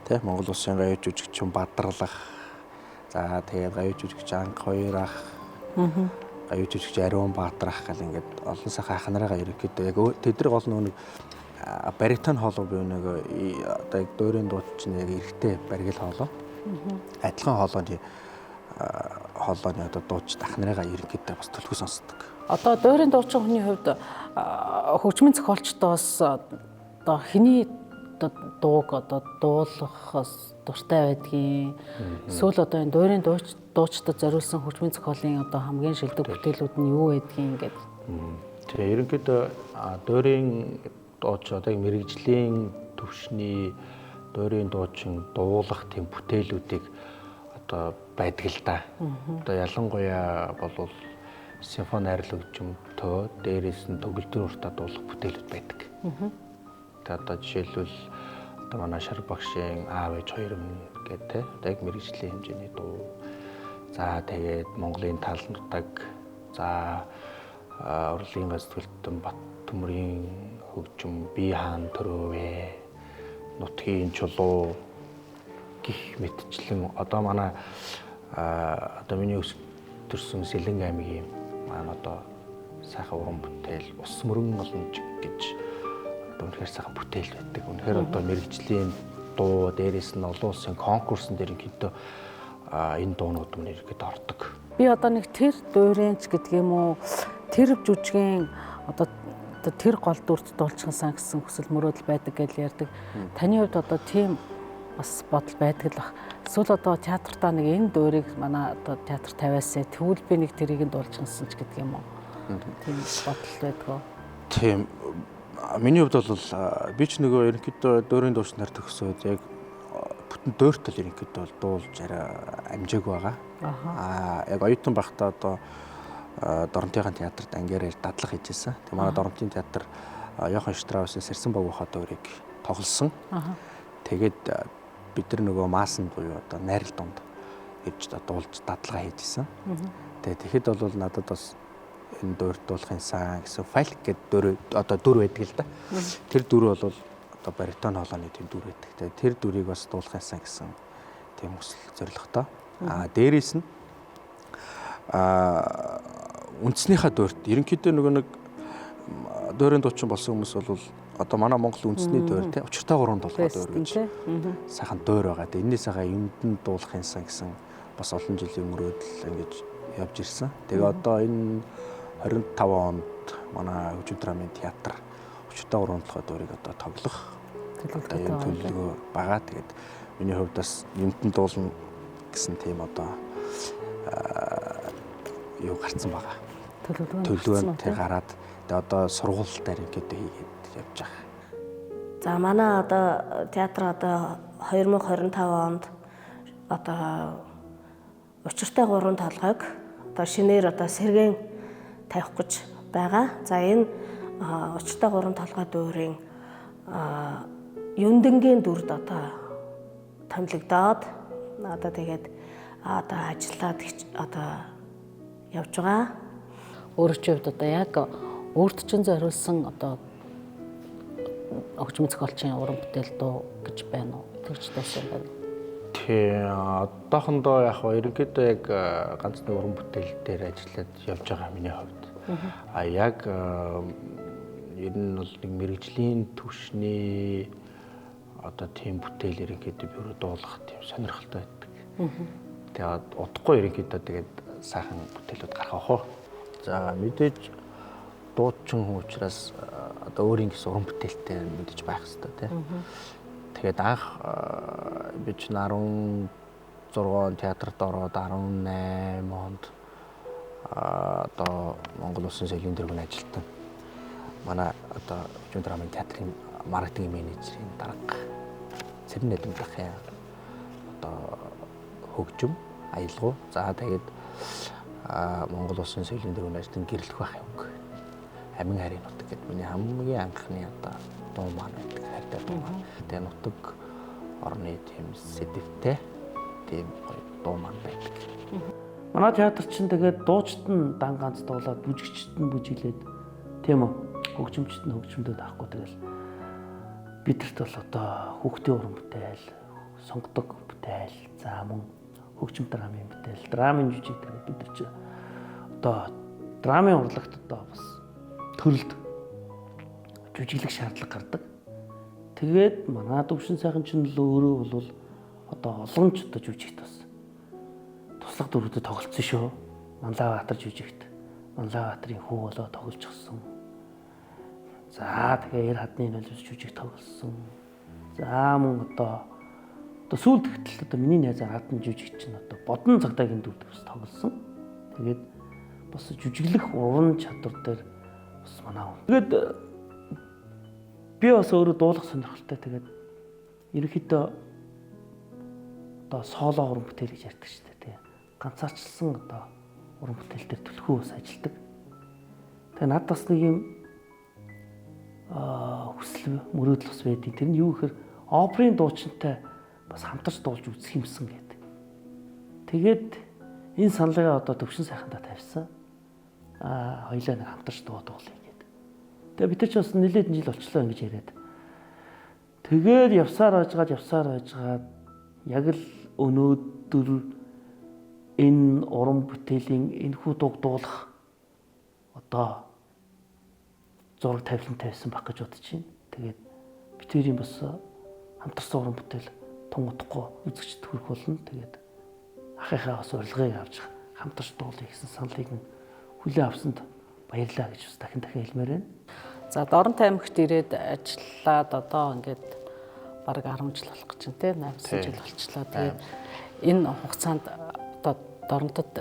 тий, Монгол улсын гавь жүжигчин Бадралах, за тэгээд гавь жүжигч Анх Хоёрах, гавь жүжигч Ариун Баатрах гал ингээд олон сайхан ах нарыгаа ерөнхийдөө яг тэд нар гол нэг баритон хоолой буюу нэг одоо яг дуурийн дуучин яг эрэгтэй баргил хоолой. Адилхан хоолойны одоо дуучид ах нарыгаа ерөнхийдөө бас төлхөө сонсдог. Одоо дуурийн дуучин хүний хувьд хөгжмийн зохиолчдоос одоо хэний дууг одоо дуулах дуртай байдгийг, эсвэл одоо энэ дуурийн дуучдад зориулсан хөгжмийн зохиолын одоо хамгийн шилдэг бүтээлүүд нь юу байдгийг ингээд. Тэгээ ерөнхийдөө дуурийн дууч одоо мэрэгжлийн төвшний дуурийн дуучин дуулах тийм бүтээлүүдийг одоо байдаг л да. Одоо ялангуяа болвол симфони найрлаг хөгжимтөө дээрээс нь төгөлдөр уртаа дуулах бүтээлүүд байдаг. Тэгээ одоо жишээлбэл одоо манай Шар багшийн аав ээж хоёр минь гэдэг те одоо яг мэрэгжлийн хэмжээний дуу. За тэгээд Монголын тал нутаг, за Урлагийн гац төлтөн Бат төмрийн хөгжим, би хаан төрөвөө, нутгийн чулуу гих мэтчлэн одоо манай одоо миний төрсөн Сэлэнг аймгийн маань одоо сайхан уран бүтээл ус мөрөн олонж гэж одоо үнэхээр сайхан бүтээл байдаг. Үнэхээр одоо мэрэгжлийн дуу, дээрээс нь олон улсын конкурсын дээр ерөнхийдөө энэ дуунууд мөн ерөнхийдөө ордог. Би одоо нэг тэр дуурайнч гэдэг юм уу, тэр жүжигийн одоо тэр гол дүрт дуулчихсан гэсэн хүсэл мөрөөдөл байдаг гэж ярьдаг. Таны хувьд одоо тийм бас бодол байдаг л бах. Эсвэл одоо театртаа нэг энэ дуурийг манай одоо театр тавиасаа тэгвэл би нэг тэрийг нь дуулчихсан ч гэдэг юм уу. Тийм бодол байдаг уу? Тийм. Миний хувьд бол би ч нөгөө ерөнхийдөө дуурийн дуучнаар төгсөөд яг бүтэн дууртал ерөнхийдөө бол дуулж арай амжаагүй байгаа. Аа яг оюутан байхдаа одоо Доронтын театрт ангиар дадлага хийж байсан. Тэгээ манай Доронтын театр Йохан Штраусын Сэрсэн богино дуурийг тоглосон. Тэгээд бид нар нөгөө маасан буюу одоо найрал дунд ирж дуулж дадлага хийж исэн. Тэгээд тэгэхэд бол надад бас энэ дуурь дуулахын сан гэсэн фальк гэдэг дүр одоо дүр байдаг л да. Тэр дүр бол одоо баритон хоолойны тийм дүр байдаг. Тэгээд тэр дүрийг бас дуулахын сан гэсэн тийм хүсэл зорилготой. Аа дээрээс нь үндснийхээ дуурьт ерөнхийдөө нөгөө нэг дуурийн дуучин болсон хүмүүс бол одоо манай Монгол үндэсний дуурь те учиртай гурван толгой дуурь гэж сайхан дуурь байгаа. Тэгээ энэний сайхан юмдэн дуулах юмсан гэсэн бас олон жилийн мөрөөдөл ингэж явж ирсэн. Тэгээ одоо энэ 25 онд манай хөгжим драмын театр учиртай гурван толгой дуурийг одоо тоглох төлөвлөгөө байгаа. Тэгээд миний хувьд бас юмдэн дуулна гэсэн тийм одоо юу гарцсан байгаа. Төлөвлөгөө тэг гараад тэгээ одоо сургууль дээр ингээд хийгээд явж байгаа. За манай одоо театр одоо 2025 онд одоо учиртай гурван толгойг одоо шинээр одоо сэргээн тавих гэж байгаа. За энэ учиртай гурван толгой дуурийн юндэнгийн дүрд одоо томилогдоод одоо тэгээд одоо ажиллаад одоо явж байгаа. Өөрийн хувьд одоо яг өөрт чинь зориулсан одоо хөгжмийн зохиолчийн уран бүтээл дуу гэж байна уу? Тэгж дуусан байна. Тий, одоохондоо яг ерөнхийдөө яг ганц нэг уран бүтээл дээр ажиллаад явж байгаа миний хувьд. А яг ер нь бол нэг мэрэгжлийн түвшний одоо тийм бүтээл ерөнхийдөө би өөрөө дуулах тийм сонирхолтой байдаг. Тэгээд удахгүй ерөнхийдөө тэгээд сайхан бүтээлүүд гарах уу. За мэдээж дуучин хүн учраас одоо өөрийн гэсэн уран бүтээлтэй мэдээж байх хэрэгтэй тий. Тэгээд анх би чинь 16 он театрт ороод 18 онд одоо Монгол Улсын соёлын дэргэнд ажилтан. Манай одоо хөгжим драмын театрын маркетинг менежерийн дарга Цэрэн Нэлэмдахын одоо хөгжим аялгау. За тэгээд Монгол Улсын соёлын дэргэнд ажилтан гэрлэх байх юм. Амин харийн нутаг гэдэг миний хамгийн анхны одоо дуу маань байдаг, хайртай дуу маань. Тэгээ нутаг орны тийм сэдвтэй Тийм гоё дуу маань байдаг. Манай театр чинь тэгээд дуучид нь дан ганц дуулаад, бүжигчд нь бүжиглээд, тийм үү? Хөгжимчд нь хөгжмөдөд авахгүй, тэгэл бидэрт бол одоо хүүхдийн уран бүтээл, сонгодог бүтээл, за мөн хөгжим драмын бүтээл, драмын жүжиг, тэгээд бид нар чи одоо драмын урлагт одоо бас төрөлд жүжиглэх шаардлага гардаг. Тэгээд манай Төвшин сайхан чинь л өөрөө бол одоо олон ч одоо жүжигт бас туслах дүрүүдэд тоглолцсон шүү. Манлайбаатар жүжигт, Манлайбаатарын хүү болоо тоглолцсон. За тэгээ эр хадны нулимс жүжиг тоглосон. За мөн одоо сүүлд гэтэл одоо миний найз Адан жүжигч чинь одоо Бодон цагдаагийн дүрд бас тоглосон. Тэгээд бас жүжиглэх уран чадвар дээр бас манай хүн. Тэгээд би бас өөрөө дуулах сонирхолтой. Тэгээд ерөнхийдөө одоо соло уран бүтээл гэж ярьдаг шүү дээ. Тэгээ ганцаарчилсан одоо уран бүтээл дээр түлхүү бас ажилдаг. Тэгээ надад бас нэг юм хүсэл мөрөөдөл бас байдیں۔ Тэр нь юу гэхээр оперын дуучинтай бас хамтарч дуулж үзэх юмсан гэдэг. Тэгээд энэ саналыг одоо Төвшин сайхандаа тавьсан. Хоёлаа нэг хамтарч дуулъя гэдэг. Тэгээ бид нар ч бас нэлээд жил болчлоо ингэж яриад. Тэгээд явсаар байжгаад яг л өнөөдөр энэ уран бүтээлийн энэхүү дууг дуулах одоо зураг тавилан тавьсан баг гэж бодож байна. Тэгээд бид хоёрын бас хамтарсан уран бүтээл тун утгагүй үзэгчд хүрэх болно. Тэгээд ахынхаа бас урилгыг авч хамтарч дуулъя гэсэн саналыг нь хүлээн авсанд баярлалаа гэж бас дахин дахин хэлмээр байна. За Доронт аймагт ирээд ажиллаад одоо ингээд бараг 10 жил болох гэж байна те, 8 жил болчлоо. Тэгээд энэ хугацаанд одоо Доронтод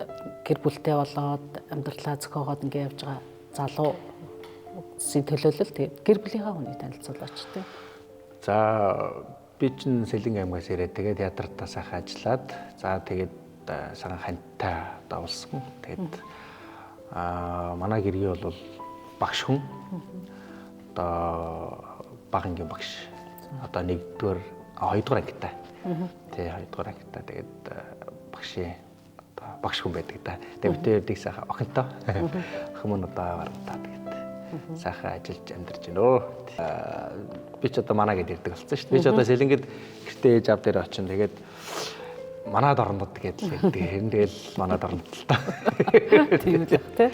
гэр бүлтэй болоод амьдралаа зохиогоод ингээд явж байгаа залуу улсын төлөөлөл, тэгээд гэр бүлийнхаа хүнийг танилцуулаач те. За би чинь Сэлэнг аймгаас ирээд тэгээд театртаа сайхан ажиллаад, за тэгээд сайхан ханьтай одоо болсон. Тэгээд манай гэргий бол багш хүн. Одоо бага ангийн багш. Одоо 1-р 2-р ангитай. Тий, 2-р ангитай. Тэгээд багшийн одоо багш хүн байдаг да. Тэгээд бид хоёрыг сайхан охинтой. Охин мөн одоо барамтаа тэгээд сайхан ажиллаж амьдарч байна өө. Би ч одоо манай гэд ирдэг болсон шүү дээ. Би ч одоо Сэлэнгэд гэртээ ээж аав дээр очин тэгээд манай дорнод гэдэл хэлдэг. Тэр нь тэгэл манай дорнод л та. Тийм л байх те.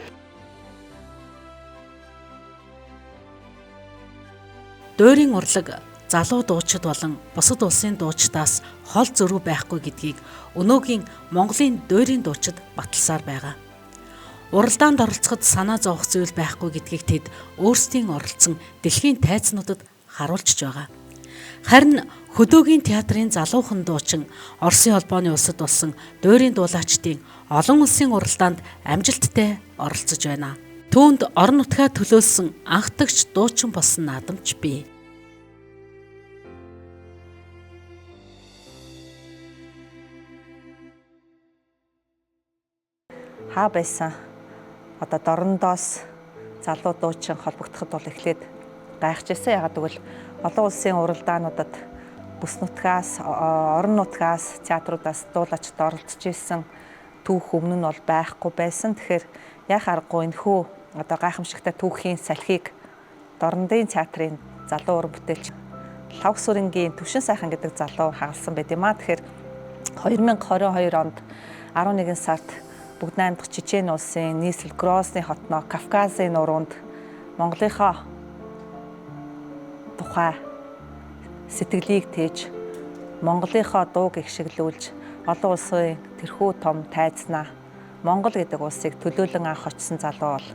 Дуурийн урлаг залуу дуучид болон бусад улсын дуучдаас хол зөрүү байхгүй гэдгийг өнөөгийн Монголын дуурийн дуучид баталсаар байгаа. Уралдаанд оролцоход санаа зовох зүйл байхгүй гэдгийг тэд өөрсдийн оролцсон дэлхийн тайзнуудад харуулж байгаа. Харин хөдөөгийн театрын залуухан дуучин Оросын холбооны улсад болсон дуурийн дуулаачдын олон улсын уралдаанд амжилттай оролцож байна. Түүнд орон нутгаа төлөөлсөн анхдагч дуучин болсон наадамч бий. Хаа байсан одоо Дорондоос залуу дуучин холбогдоход бол эхлээд гайхажсэн. Ягаад гэвэл олон улсын уралдаануудад бүс нутгаас, орон нутгаас, театруудаас дуулаачд оролцож исэн түүх өмнө нь бол байхгүй байсан. Тэгэхээр яах аргагүй энэхүү одоо гайхамшигтай түүхийн салхийг Дорондын театрын залуу уран бүтээлч Лхагва Сүрэнгийн Төвшин сайхан гэдэг залуу хагалсан байт юм а. Тэгэхээр 2022 онд 11 сард бүгд найрамдах Чечен улсын нийслэл Грозны хотноо Кавказын нуруунд Монголынхоо тухай сэтгэлийг тээж, Монголынхоо дууг ихшиглүүлж, олон улсын тэрхүү том тайзнаа Монгол гэдэг улсыг төлөөлөн анх очсон залуу бол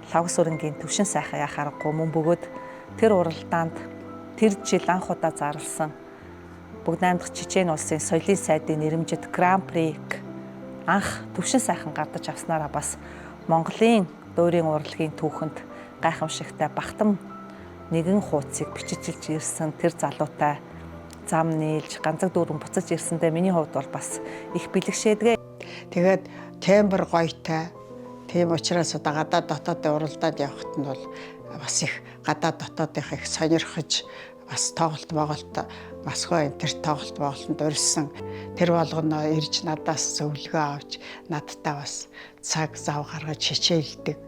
Лхагва Сүрэнгийн Төвшин сайхан яах аргагүй мөн бөгөөд тэр уралдаанд тэр жил анх удаа зарласан бүгд найрамдах Чечен улсын соёлын сайдын нэрэмжит Гран-приг анх Төвшин сайхан гардаж авснараа бас Монголын дуурийн урлагийн түүхэнд гайхамшигтай багтам нэгэн хуудсыг бичиж ирсэн тэр залуутай зам нийлж ганцаг дүүрэн буцаж ирсэндээ миний хувьд бол бас их бэлэгшээдэг. Тэгээд тембр гоётой. Тийм учраас одоо гадаад дотоодын уралдаанд явахад нь бол бас их гадаад дотоодынх их сонирхож бас тоглолт моголт Москва энэ төр тоглолт боолтонд урьсан. Тэр болгоно ирж надаас зөвлөгөө авч надтай бас цаг зав гаргаж хичээлдэг.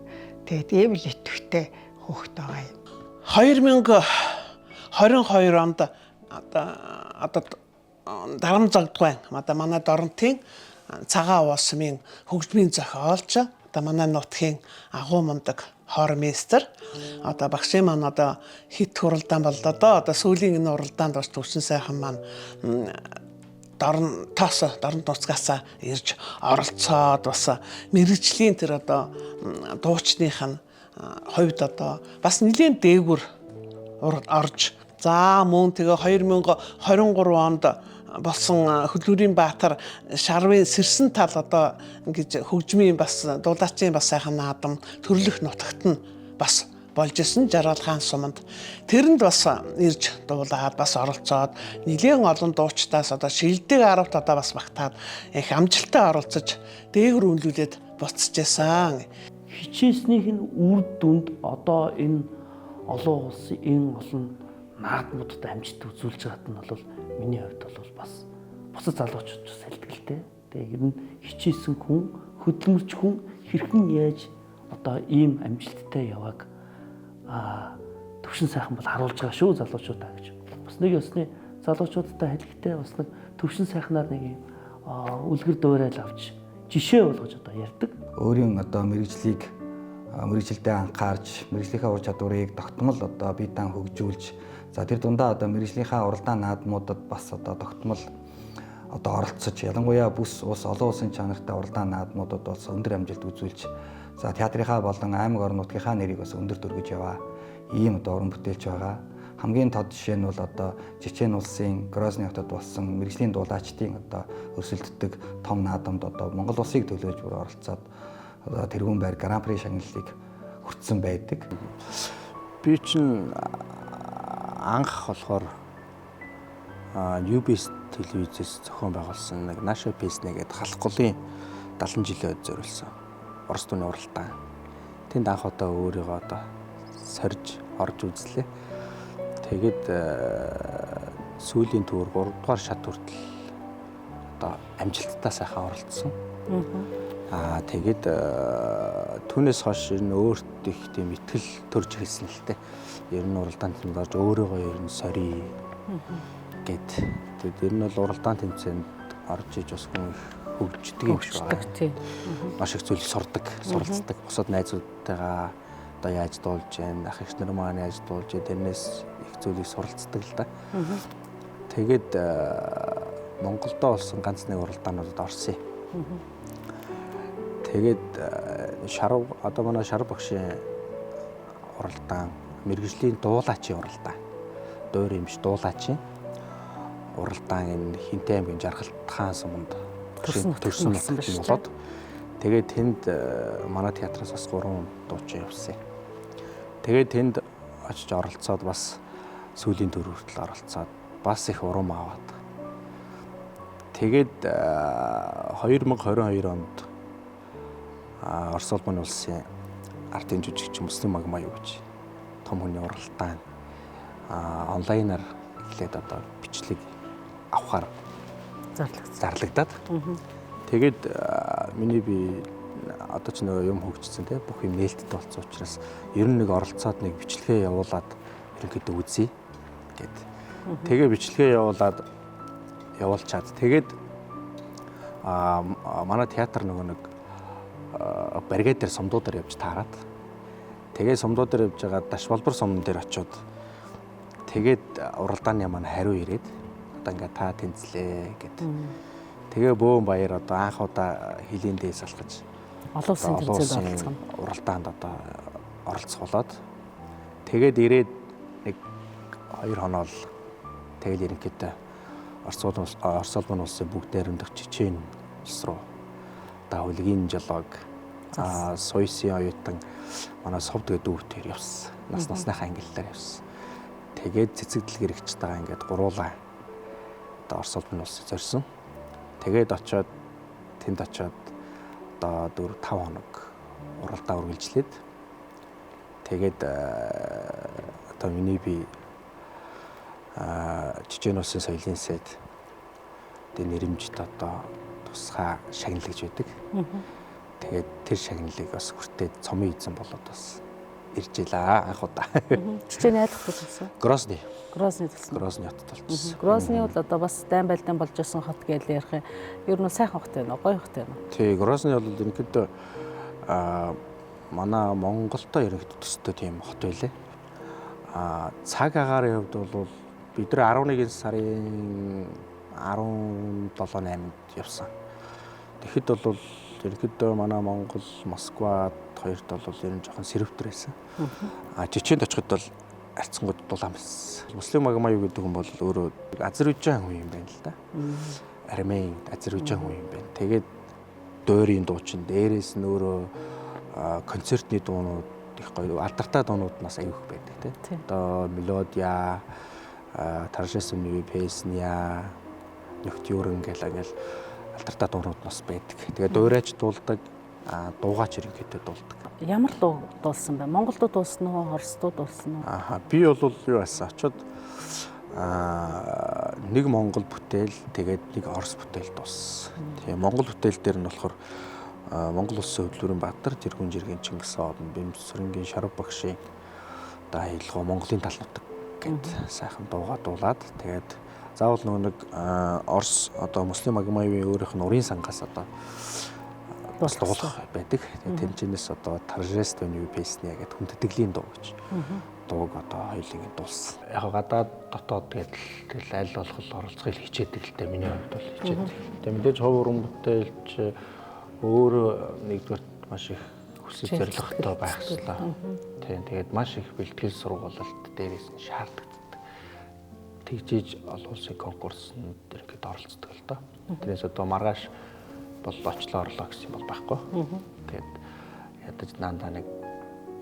Тэгээд ийм л идэвхтэй хүүхэд байгаа юм. 2022 онд одоо Дарамзагдгай одоо манай Доронтын Цагаан уусмын хөгжмийн зохиолч одоо манай нутгийн агуу мундаг хормейстер одоо багшийн маань одоо хит хуралдаан боллоо доо. Одоо сүүлийн энэ уралдаанд бас Төвшин сайхан маань дорн тоос дорн нуцгаасаа ирж оролцоод бас мэрэгжлийн тэр одоо дуучных нь хувьд одоо бас нэлийн дээгүр орж, за мөн тэгээ 2023 онд болсон Хөдөлгүүрийн Баатар Шарвын сэрсэн тал одоо ингэж хөгжмийн бас дуулаачийн бас сайхан наадам төрлөх нутагт нь бас болж исэн Жаргал хаан суманд. Тэрэнд бас ирж дуулаад бас оролцоод нэлээн олон дуучдаас одоо шилдэг 10-т одоо бас багтаад их амжилттай оролцож дээгүр үнэлүүлээд буцаж байсан. Хичээснийх нь үр дүнд одоо энэ олон улсын энэ олон наадмуудад амжилт үзүүлж байгаад нь бол миний хувьд бол бас бусад залуучууд ч сэлтгэлтэй. Тэгээ ер нь хичээсэн хүн, хөдөлмөрч хүн хэрхэн яаж одоо ийм амжилттай явааг Төвшин сайхан бол харуулж байгаа шүү залуучуудаа гэж. Бас нэг ёсны залуучуудтай хэлэхдээ бас нэг Төвшин сайхнаар нэг юм үлгэр дуурайл авч жишээ болгож одоо ярьдаг. Өөрийн одоо мэрэгжлийг мэрэгжилдээ анхаарч, мэрэгжлийнхаа ур чадварыг тогтмол одоо бие даан хөгжүүлж, за тэр дундаа одоо мэрэгжлийнхаа уралдаан наадмуудад бас одоо тогтмол одоо оролцож, ялангуяа бүс ус олон улсын чанартай уралдаан наадмуудад бас өндөр амжилт үзүүлж, за театрынхаа болон аймаг орон нутгийнхаа нэрийг бас өндөр дөргөж яваа. Ийм одоо уран бүтээлч байгаа. Хамгийн тод жишээ нь бол одоо Чечен улсын Грозны хотод болсон мэрэгжлийн дуулаачдын одоо өрсөлддөг том наадамд одоо Монгол улсыг төлөөж бүр оролцоод одоо тэргүүн байр Гран-при шагналыг хүртсэн байдаг. Би чинь анх болохоор UBS телевизээс зохион байгуулсан нэг Наша песня гэдэг халах голын 70 жилийн үед зориулсан Орос дууны уралдаан. Тэнд анх удаа өөрийгөө одоо сорж орж үзлээ. Тэгээд сүүлийн төвөр 3 дугаар шат хүртэл одоо амжилттай сайхан оролцсон. Тэгээд түүнээс хойш ер нь өөрт их тийм итгэл төрж эхэлсэн л дээ. Ер нь уралдаан тэмцээнд орж өөрийгөө ер нь сорьё гэд. Тэгээд ер нь бол уралдаан тэмцээнд орж иж бас хүн их хөгждөг юм шиг байна. Маш их зүйл сурдаг, суралцдаг. Бусад найзуудтайгаа одоо яаж дуулж байна, ах эгч нар маань яаж дуулж байна, тэрнээс их зүйлийг суралцдаг л да. Тэгээд Монголдо болсон ганц нэг уралдаануудад орсон юм. Тэгээд шарв одоо манай шарв багшийн уралдаан, мэргэжлийн дуулаачийн уралдаан, дуур юмш дуулаачийн уралдаан энэ Хинтээ аймгийн Жаргалт хаан суманд төрсөн болоод тэгээд тэнд манай театраас бас 3 дуучин явсан. Тэгээд тэнд очиж оролцоод бас сүүлийн төр хүртэл оролцоод бас их урам аваад. Тэгээд 2022 онд Орос улбаны улсын ардын жүжигчин Мөслим Магмаюу гэж том хүний уралдаан онлайнаар эхлээд одоо бичлэг авахар зарлагдаад. Тэгээд миний би одоо ч нөгөө юм хөгжсөн те бүх юм нээлттэй болсон учраас ер нь нэг оролцоод нэг бичлэгээ явуулаад ерөнхийдөө үзье гэд. Тэгээ бичлэгээ явуулаад явуулчаад тэгээд манай театр нөгөө нэг баригад дээр сумдуудаар явж таарад. Тэгээ сумдуудаар явж байгаа даш болбор сумн дээр очиод тэгээд уралдааны маань хариу ирээд одоо ингээ та тэнцлээ гэд. Тэгээ бөөн баяр одоо анх удаа хилийн дээс алхаж олон улсын тэмцээнд оролцсон. Уралдаанд одоо оролцох болоод тэгээд ирээд нэг 2 хоноо л тэгэл ерөнхийдөө Орос улбаны улсын бүгд найрамдах Чечен улс руу одоо хөлгийн жолоог Суйсын оюутан манай Сувд гэдэг дүүртээр явсан. Нас насныхаа ангиллаар явсан. Тэгээд цэцэг дэлгэрэгчтэйгээ ингээд гуруулаа одоо Орос улбаны улсыг зорьсон. Тэгээд очиод тэнд очиод одоо 4-5 хоног уралдаа үргэлжлээд тэгээд одоо миний би Чечен улсын соёлын сайд тэгээ нэрэмжит одоо тусгай шагналж байдаг. Тэгээд тэр шагналыг бас хүртээд цомын эзэн болоод бас ирж илаа анх удаа. Чечен айл хотод болсон. Грозны. Грозны болсон. Грозны хотод болчихсон. Грозны бол одоо бас дайн байлдаан болж исэн хот гэж ярих юм. Ер нь сайхан хот байна уу? Гоё хот байна уу? Тий, Грозны бол ерөнхийдөө манай Монголтой ерөнхийдөө төстэй тийм хот байлээ. Цаг агаарын хувьд бол бид нар 11 сарын 17 8-нд явсан. Тэгэхэд бол ерөнхийдөө манай Монгол, Москва хоёрт бол ер нь жоохон сэрвтер байсан. Чеченд очиход бол арцсангууд дулаан байсан. Муслим Магомаев гэдэг хүн бол өөрөө Азербайджан хүн юм байна л да. Армен, Азербайджан хүн юм байна. Тэгээд дуурийн дуучин, дээрээс нь өөрөө концертны дуунууд их гоё алдартай дуунууд нас аюух байдаг тий. Одоо мелодия, Торжественную песня, Нөхтюрэн гэл ингээл алдартай дуунууд нас байдаг. Тэгээд дуурайч дуулдаг, дуугаач ерөнхийдөө дуулдаг. Ямар дуу дуулсан бэ? Монгол дуу дуулсан уу, орос дуу дуулсан уу? Аха, би бол юу асан очоод нэг монгол бүтээл тэгээд нэг орос бүтээл дуулсан. Тэгээ монгол бүтээл дээр нь болохоор Монгол улсын хөдөлгүүрийн Баатар, Тэргүүн жиргэн Чингис хаан, Бэмсрэнгийн Шарав багшийн одоо аялгаа Монголын тал нутаг гэд сайхан дуугаа дуулаад тэгээд заавал нөгөө нэг Орос одоо Муслим Магомаевын өөрийнх нь урын сангаас одоо бас дуулах байдаг. Тэгээд тэмцээнээс одоо Торжественную песня гэдэг хүндэтгэлийн дуу гэж дууг одоо хоёулыг дуулсан. Яг гадаад дотоод гэдэл аль болох оролцохыг хичээдэг л дээ, миний хувьд бол хичээдэг. Тэгээд мэдээж хувь уран бүтээлч өөрөө нэгдүгээр маш их хүсэл зорилготой байх ёстой. Тийм, тэгээд маш их бэлтгэл сургуулалт дээрээс нь шаардлагатай. Тэгжиж олон улсын конкурсанд ерөнхийдөө оролцдог л доо. Тэрнээс одоо маргааш бол очлоо орлоо гэсэн юм бол байхгүй. Тэгээд ядаж наандаа нэг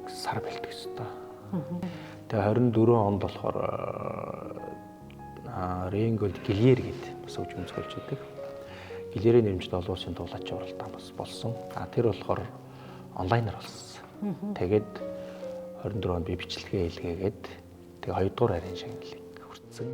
сар бэлтгэх ёстой. Тэгээ 24 онд болохоор Ренголд Гильер гэдэг бас хөгжим зохиолч байдаг. Гильерийн нэрмжид олон улсын дуулаачийн уралдаан бас болсон. Тэр болохоор онлайнаар болсон. Тэгээд 24 онд би бичлэгээ хийлгээгээд тэгээ 2 дугаар харийн шагналыг хүртсэн.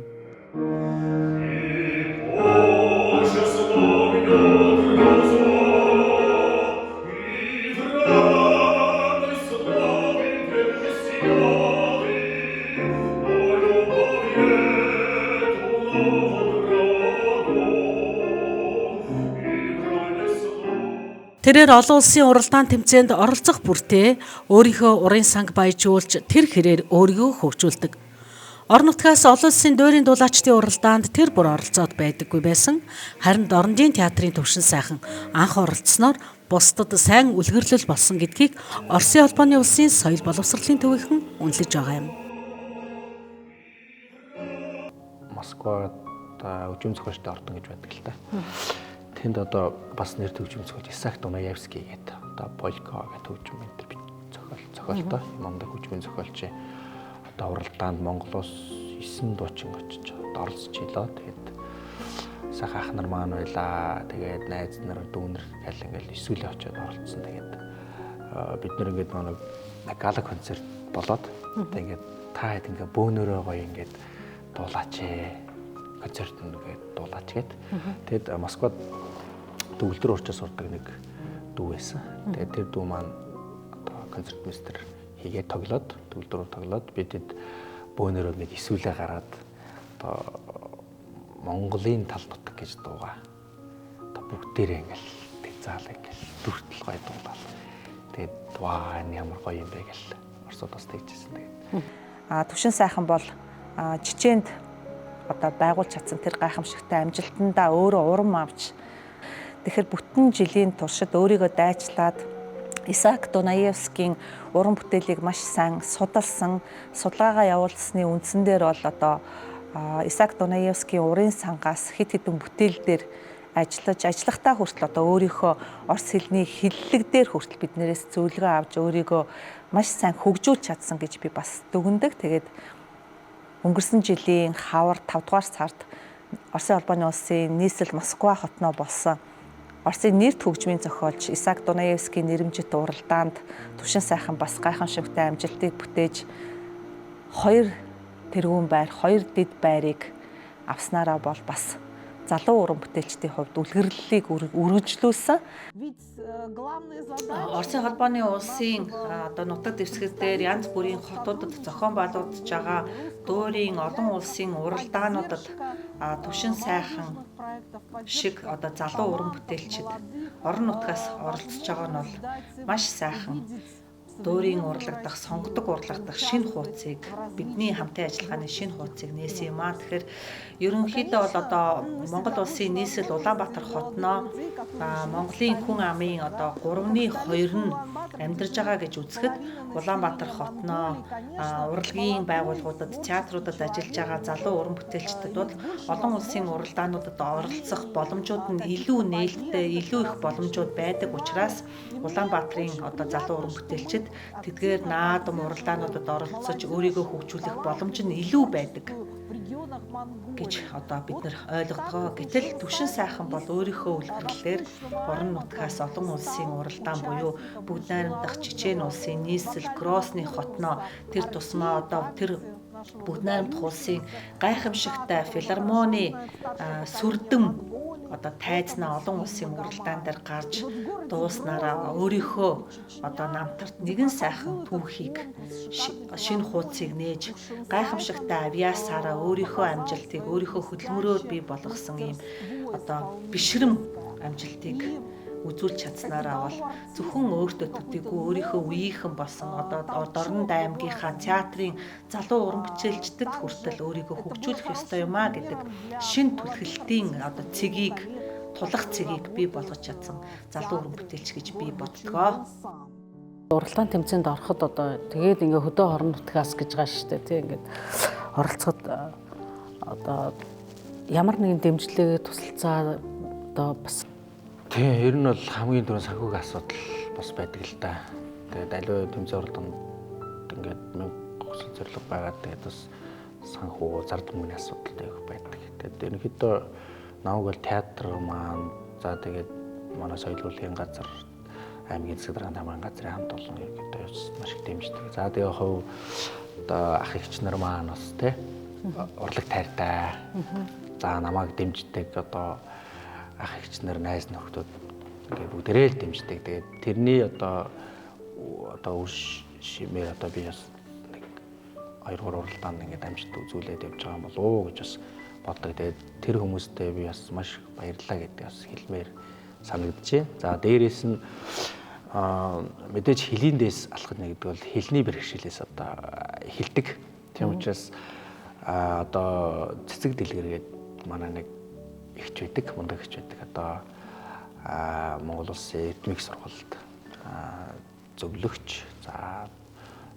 Тэрээр олон улсын уралдаан тэмцээнд оролцох бүртээ өөрийнхөө урын санг баяжуулж тэр хэрээр өөрийгөө хөгжүүлдэг. Орон нутгаас олон улсын дуурийн дуулаачдын уралдаанд тэр бүр оролцоод байдаггүй байсан. Харин Дорнодын театрын төвшин сайхан анх оролцсноор бусдад сайн үлгэрлэл болсон гэдгийг Оросын холбооны улсын соёл боловсролын төвийнхэн үнэлж байгаа юм. Москвад хөгжим зохиолчтой ордон гэж байдаг л та. Тэнд одоо бас нэр төгжим зохиолч Исаак Дунаевский гэдэг одоо Болько гэдэг хөгжим энэ төр зохиолтой мундаг хөгжмийн зохиолч одоо уралдаанд Монголоос 9 дуучин очиж одоо оролцож илоо. Тэгээд сайхан ах нар маань байлаа. Тэгээд найз нар, дүүнер гэл ингээл эсүүлээ очиод оролцсон. Тэгээд бид нэр ингээд нэг гала концерт болоод тэгээд ингээд та хэд ингээд бөөнөрөө гоё ингээд дуулаач ээ. Концерт ингээд дуулаач гээд. Тэгээд Москвад төгөлдөр уурчаас сурдаг нэг дүү байсан. Тэгээд тэр дүү маань одоо концертмейстер хийгээд тоглоод төгөлдөр тоглоод бидэд бөөнөрөө ингээд эсүүлээ гараад одоо Монголын тал нутаг гэж дуугаа одоо бүгдээрээ ингээл тэг заал ингээл дүртэл гоё дуулаад тэгээд ваа энэ ямар гоё юм бэ гэл Оросод бас тэгжсэн. Тэгээд Төвшин сайхан бол Чеченд одоо байгуулж чадсан тэр гайхамшигтай амжилтандаа өөрөө урам авч тэгэхээр бүтэн жилийн туршид өөрийгөө дайчлаад Исаак Дунаевскийн уран бүтээлийг маш сайн судалсан, судалгаагаа явуулсны үндсэн дээр бол одоо Исаак Дунаевскийн урын сангаас хэд хэдэн бүтээл дээр ажиллаж, ажиллахдаа хүртэл одоо өөрийнхөө орос хэлний хэллэг дээр хүртэл биднээс зөвлөгөө авч өөрийгөө маш сайн хөгжүүлж чадсан гэж би бас дүгнэдэг. Тэгээд өнгөрсөн жилийн хавар 5 дугаар сард Оросын холбооны улсын нийслэл Москва хотноо болсон Оросын нэрт хөгжмийн зохиолч Исаак Дунаевскийн нэрэмжит уралдаанд Төвшин сайхан бас гайхамшигтай амжилтыг бүтээж 2 тэргүүн байр, 2 дэд байрыг авснараа бол бас залуу уран бүтээлчдийн хувьд үлгэрлэлийг үргэлжлүүлсэн. Оросын холбооны улсын одоо нутаг дэвсгэр дээр янз бүрийн хотуудад зохион байгуулагдаж байгаа дуурийн олон улсын уралдаануудад Төвшин сайхан шиг одоо залуу уран бүтээлчид орон нутгаас оролцож байгаа нь бол маш сайхан дуурийн урлаг дах, сонгодог урлаг дах шинэ хуудсыг, бидний хамтын ажиллагааны шинэ хуудсыг нээсэн юм аа. Тэгэхээр ерөнхийдөө бол одоо Монгол улсын нийслэл Улаанбаатар хотноо Монголын хүн амын одоо 3-ны 2 нь амьдарж байгаа гэж үзэхэд Улаанбаатар хотноо урлагийн байгууллагуудад, театруудад ажиллаж байгаа залуу уран бүтээлчдэд бол олон улсын уралдаануудад оролцох боломжууд нь илүү нээлттэй, илүү их боломжууд байдаг учраас Улаанбаатарын одоо залуу уран бүтээлчид тэдгээр наадам уралдаануудад оролцож өөрийгөө хөгжүүлэх боломж нь илүү байдаг гэж одоо бид нар ойлгодгоо. Гэтэл Төвшин сайхан бол өөрийнхөө үлгэрлэлээр орон нутгаас олон улсын уралдаан буюу бүгд найрамдах Чечен улсын нийслэл Грозны хотноо тэр тусмаа одоо тэр бүгд найрамдах улсын гайхамшигтай филармоны сүрдэм одоо тайзнаа олон улсын уралдаан дээр гарч дууснараа өөрийнхөө одоо намтарт нэгэн сайхан түүхийг, шинэ хуудсыг нээж гайхамшигтай авиасаараа өөрийнхөө амжилтыг өөрийнхөө хөдөлмөрөөр бий болгосон ийм одоо бишрэм амжилтыг үзүүлж чадсанараа бол зөвхөн өөртөө төдийгүй өөрийнхөө үеийнхэн болсон одоо Дорнод аймгийнхаа театрын залуу уран бүтээлчдэд хүртэл өөрийгөө хөгжүүлэх ёстой юм а гэдэг шинэ түлхэлтийн одоо цэгийг, тулах цэгийг бий болгож чадсан залуу уран бүтээлч гэж би боддгоо. Уралдаан тэмцээнд ороход одоо тэгээд ингээ хөдөө орон нутгаас гэж байгаа шүү дээ, тий, ингээд оролцоход одоо ямар нэгэн дэмжлэг, тусалцаа одоо бас. Тийм, ер нь бол хамгийн түрүүнд санхүүгийн асуудал бас байдаг л да. Тэгээд аливаа тэмцээн уралдаанд ингээд мөнгө хүсэл зорилго байгаа. Тэгээд бас санхүү, зардал мөнгөний асуудал их байдаг. Тэгээд ерөнхийдөө намайг бол театр маань, за тэгээд манай соёл урлагийн газар, аймгийн засаг даргын тамгын газрын хамт олон ерөнхийдөө маш их дэмждэг. За тэгээ хувь одоо ах эгч нар маань бас тий урлаг тайртай. За намайг дэмждэг одоо ах эгч нар, найз нөхдөд ингээ бүгдээрээ л дэмждэг. Тэгээд тэрний одоо үр шимээр одоо би бас нэг 2 3 уралдаанд ингээд амжилт үзүүлээд явж байгаа юм болов уу гэж бас боддог. Тэгээд тэр хүмүүстээ би бас маш их баярлалаа гэдэг бас хэлмээр санагдчихэв. За дээрээс нь мэдээж хөлийн дээс алхах гэдэг бол хэлний бэрхшээлээс одоо эхэлдэг. Тийм учраас одоо цэцэг дэлгэргээд манай нэг эгч байдаг, мундаг эгч байдаг. Одоо Монгол улсын эрдмийн сургуульд зөвлөгч, за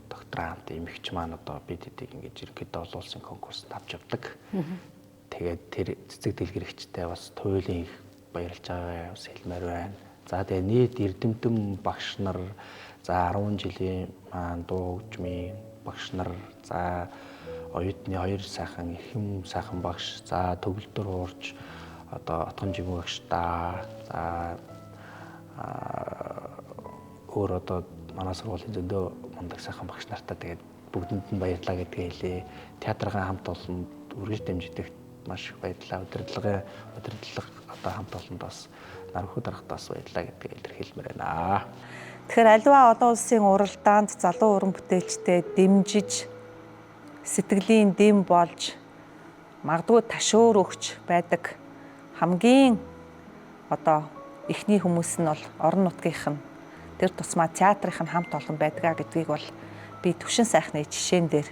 докторант эмэгч маань одоо бид хэдийг ингэж ерөнхийдөө олон улсын конкурсанд авч явдаг. Тэгээд тэр цэцэг дэлгэрэгчтэй бас туйлын их баярлж байгаа бас хэлмээр байна. За тэгээ нийт эрдэмтэн багш нар, за 10 жилийн маань дуу хөгжмийн багш нар, за оюутны 2 сайхан эрхэм сайхан багш, за төгөлдөр хуурч одоо Отгон жимүү багш та, за өөр одоо манай сургуулийн зөндөө мундаг сайхан багш нартаа тэгээд бүгдэнд нь баярлалаа гэдгээ хэлье. Театрын хамт олонд үргэлж дэмждэг маш их баярлалаа. Удирдлага одоо хамт олонд бас нархуу даргад бас баярлалаа гэдгээ илэрхийлмээр байна. Тэгэхээр аливаа олон улсын уралдаанд залуу уран бүтээлчтэй дэмжиж, сэтгэлийн дэм болж магадгүй ташуур өгч байдаг хамгийн одоо эхний хүмүүс нь бол орон нутгийнх нь, тэр тусмаа театрынх нь хамт олон байдгаа гэдгийг бол би Төвшин сайхны жишээн дээр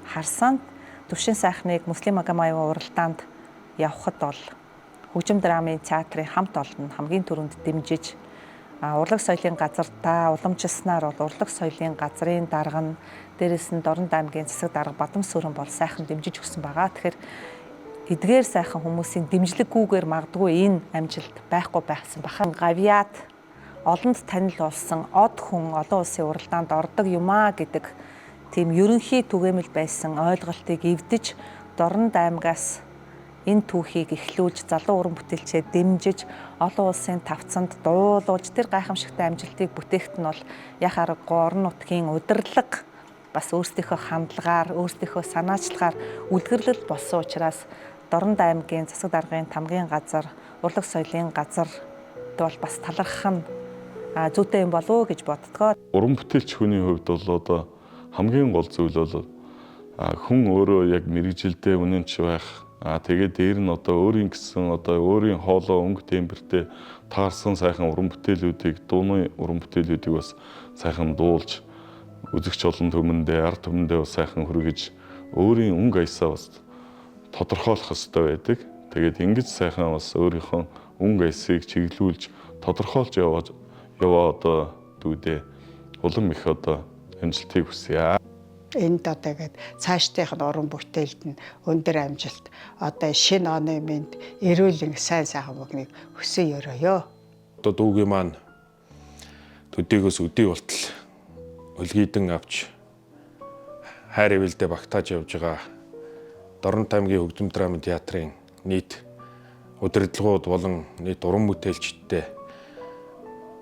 харсан. Төвшин сайхныг Муслим Магомаевын уралдаанд явхад бол хөгжим драмын театрын хамт олон нь хамгийн түрүүнд дэмжиж, урлаг соёлын газартаа уламжилснаар бол урлаг соёлын газрын дарга нь, дээрээс нь Дорнод аймгийн засаг дарга Бадам сүрэн бол сайхан дэмжиж өгсөн байгаа. Тэгэхээр эдгээр сайхан хүмүүсийн дэмжлэггүйгээр магадгүй энэ амжилт байхгүй байсан баха. Гавьяат олонд танил болсон од хүн олон улсын уралдаанд ордог юм аа гэдэг тийм ерөнхий түгээмэл байсан ойлголтыг эвдэж Дорнод аймгаас энэ түүхийг эхлүүлж залуу уран бүтээлчээ дэмжиж олон улсын тавцанд дуулуулж тэр гайхамшигтай амжилтыг бүтээхэд нь бол яг аргагүй орон нутгийн удирдлага бас өөрсдийнхөө хандлагаар, өөрсдийнхөө санаачлагаар үлгэрлэл болсон учраас Дорнод аймгийн засаг даргын тамгийн газар, урлаг соёлын газар бол бас талархах нь зүйтэй юм болов уу гэж боддгоо. Уран бүтээлч хүний хувьд бол одоо хамгийн гол зүйл бол хүн өөрөө яг мэргэжилдээ үнэнч байх. Тэгээд дээр нь одоо өөрийн гэсэн одоо өөрийн хоолой өнгө тембертэй таарсан сайхан уран бүтээлүүдийг, дууны уран бүтээлүүдийг бас сайхан дуулж үзэгч олон түмэндээ, ард түмэндээ бас сайхан хүргэж өөрийн өнгө аясаа бас тодорхойлох ёстой байдаг. Тэгээд ингэж сайхан бас өөрийнхөө өнгө аясыг чиглүүлж тодорхойлж яваа одоо дүүдээ улам их одоо амжилтыг хүсье. Энд одоо гээд цаашдынх нь уран бүтээлд нь өндөр амжилт, одоо шинэ оны мэнд эрүүлэн сайн сайхан бүгнийг хүсэн өрөөё. Одоо дүүгийн маань төдийгөөс өдий болтол өлгийдэн авч хайр ивэлдээ багтааж явж байгаа Дорнод аймгийн хөгжим драмын театрын нийт удирдлагууд болон нийт уран бүтээлчдээ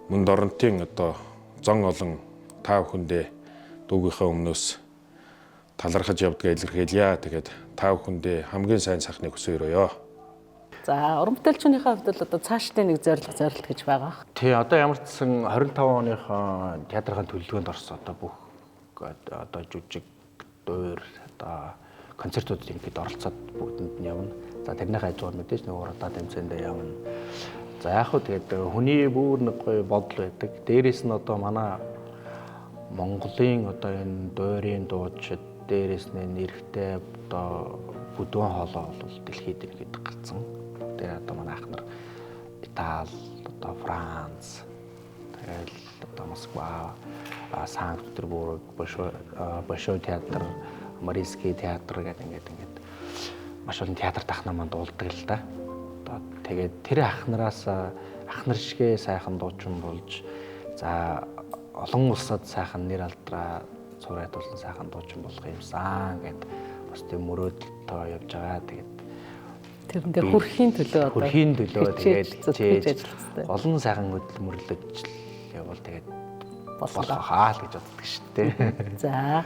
мөн Дорнотын одоо зон олон та бүхэндээ дүүгийнхээ өмнөөс талархаж явдгаа илэрхийлье. Тэгээд та бүхэндээ хамгийн сайн сайхныг хүсэн өрөөё. За, уран бүтээлчнийхээ хувьд бол одоо цаашдын нэг зорилго зорилт гэж байгаа. Тий, одоо ямар ч сан 25 оных театрын төлөвлөгөөнд орсон одоо бүх одоо жүжиг, дуур, одоо концертуудад ингээд оролцоод бүгдэнд нь явна. За, тэрнийхээ хажуугаар мэдээж нэг уралдаа тэмцээндээ явна. За, яг хөө тэгээд хүний бүр нэг гоё бодол байдаг. Дээрээс нь одоо манай Монголын одоо энэ дуурийн дуучид, дээрээс нь нэрхтээ одоо бүдүүн хоолой бол дэлхийд ирэхэд гарцсан. Тэгээ одоо манай ах нар Итали, одоо Франц, тэгэл одоо Москва, Санкт Петербург, Большой театр, Мариинский театр гэдэг ингээд маш олон театр ахнаа манд дуулдаг л да. Одоо тэгээд тэр ах нараас ах нар шигээ сайхан дуучин болж, за олон улсад сайхан нэр алдраа цувраад болон сайхан дуучин болох юмсан гэд бас тийм мөрөөдөлтөө явж байгаа. Тэгээд тэрэндээ хүрхийн төлөө одоо хүрхийн төлөө тэгээд хичээж ажиллах хэрэгтэй. Олон сайхан хөдөлмөрлөж явбал тэгээд болох хаа л гэж боддог шүү дээ. За.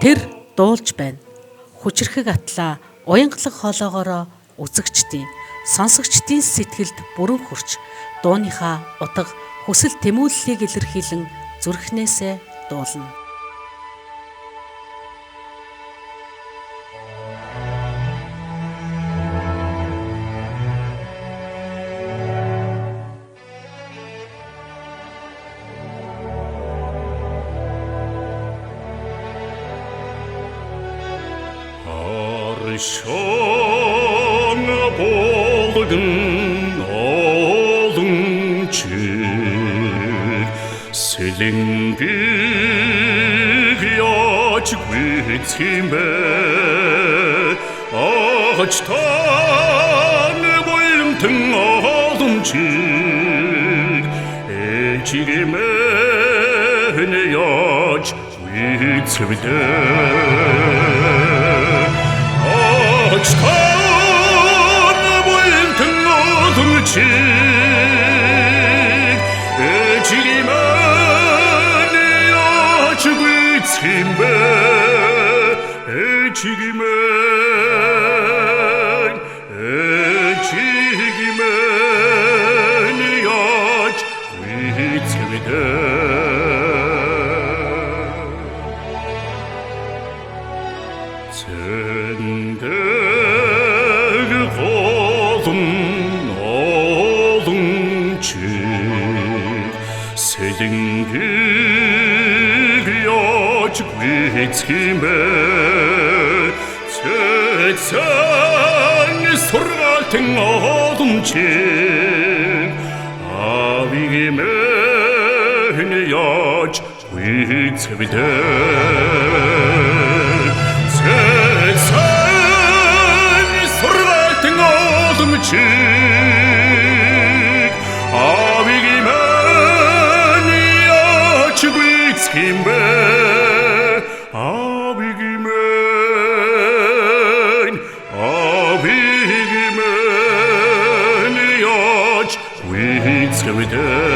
Тэр дуулж байна. Хүчрхэг атлаа уянгалаг хоолоогоороо үзэгчдийн, сонсогчдын сэтгэлд бүрэн хүрч дууныхаа утга хүсэл тэмүүллийг илэрхийлэн зүрхнээсээ дуулна. Аршан болгон олон чиг сэлэнгийг яаж гүйцхимбэ ач тан болмтэн олон чиг ээжигмэн яаж гүйцвдэ ач тан болмтэн олон чиг ээжигмэн яаж гүйцхимбэ ээжигмэн ээжигмэн яаж гүйцвдэ цэндэг голон олон чиг сэлэнгийг яаж гүйцхимбэ цэцэн сургаалтын олон чиг авигмэн яаж гүйцвдэ цэцэн сургаалтын олон чиг авигмэн яаж гүйцхимбэ авигмэн авигмэн яаж гүйцэхвлээ.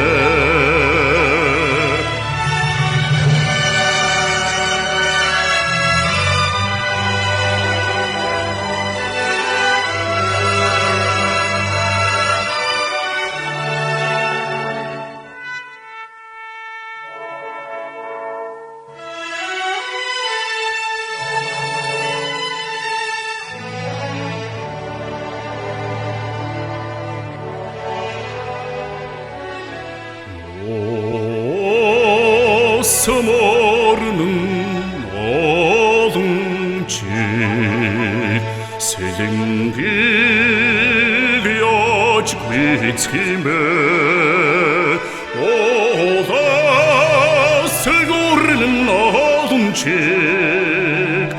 Сэлэнгийг яаж гүйцхимээ, Улаас гүрнэн олон чиг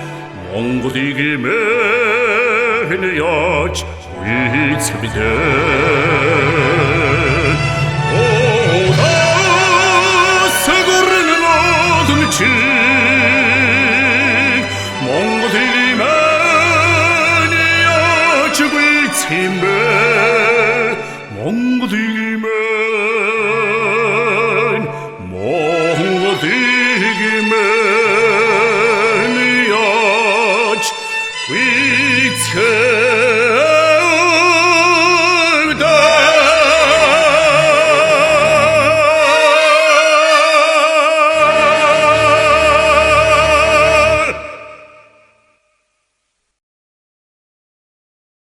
Монголыг мэн яаж гүйцхвлээ. Улаас гүрнэн олон чиг Монголыг мэн яаж гүйцхимээ, Монголыг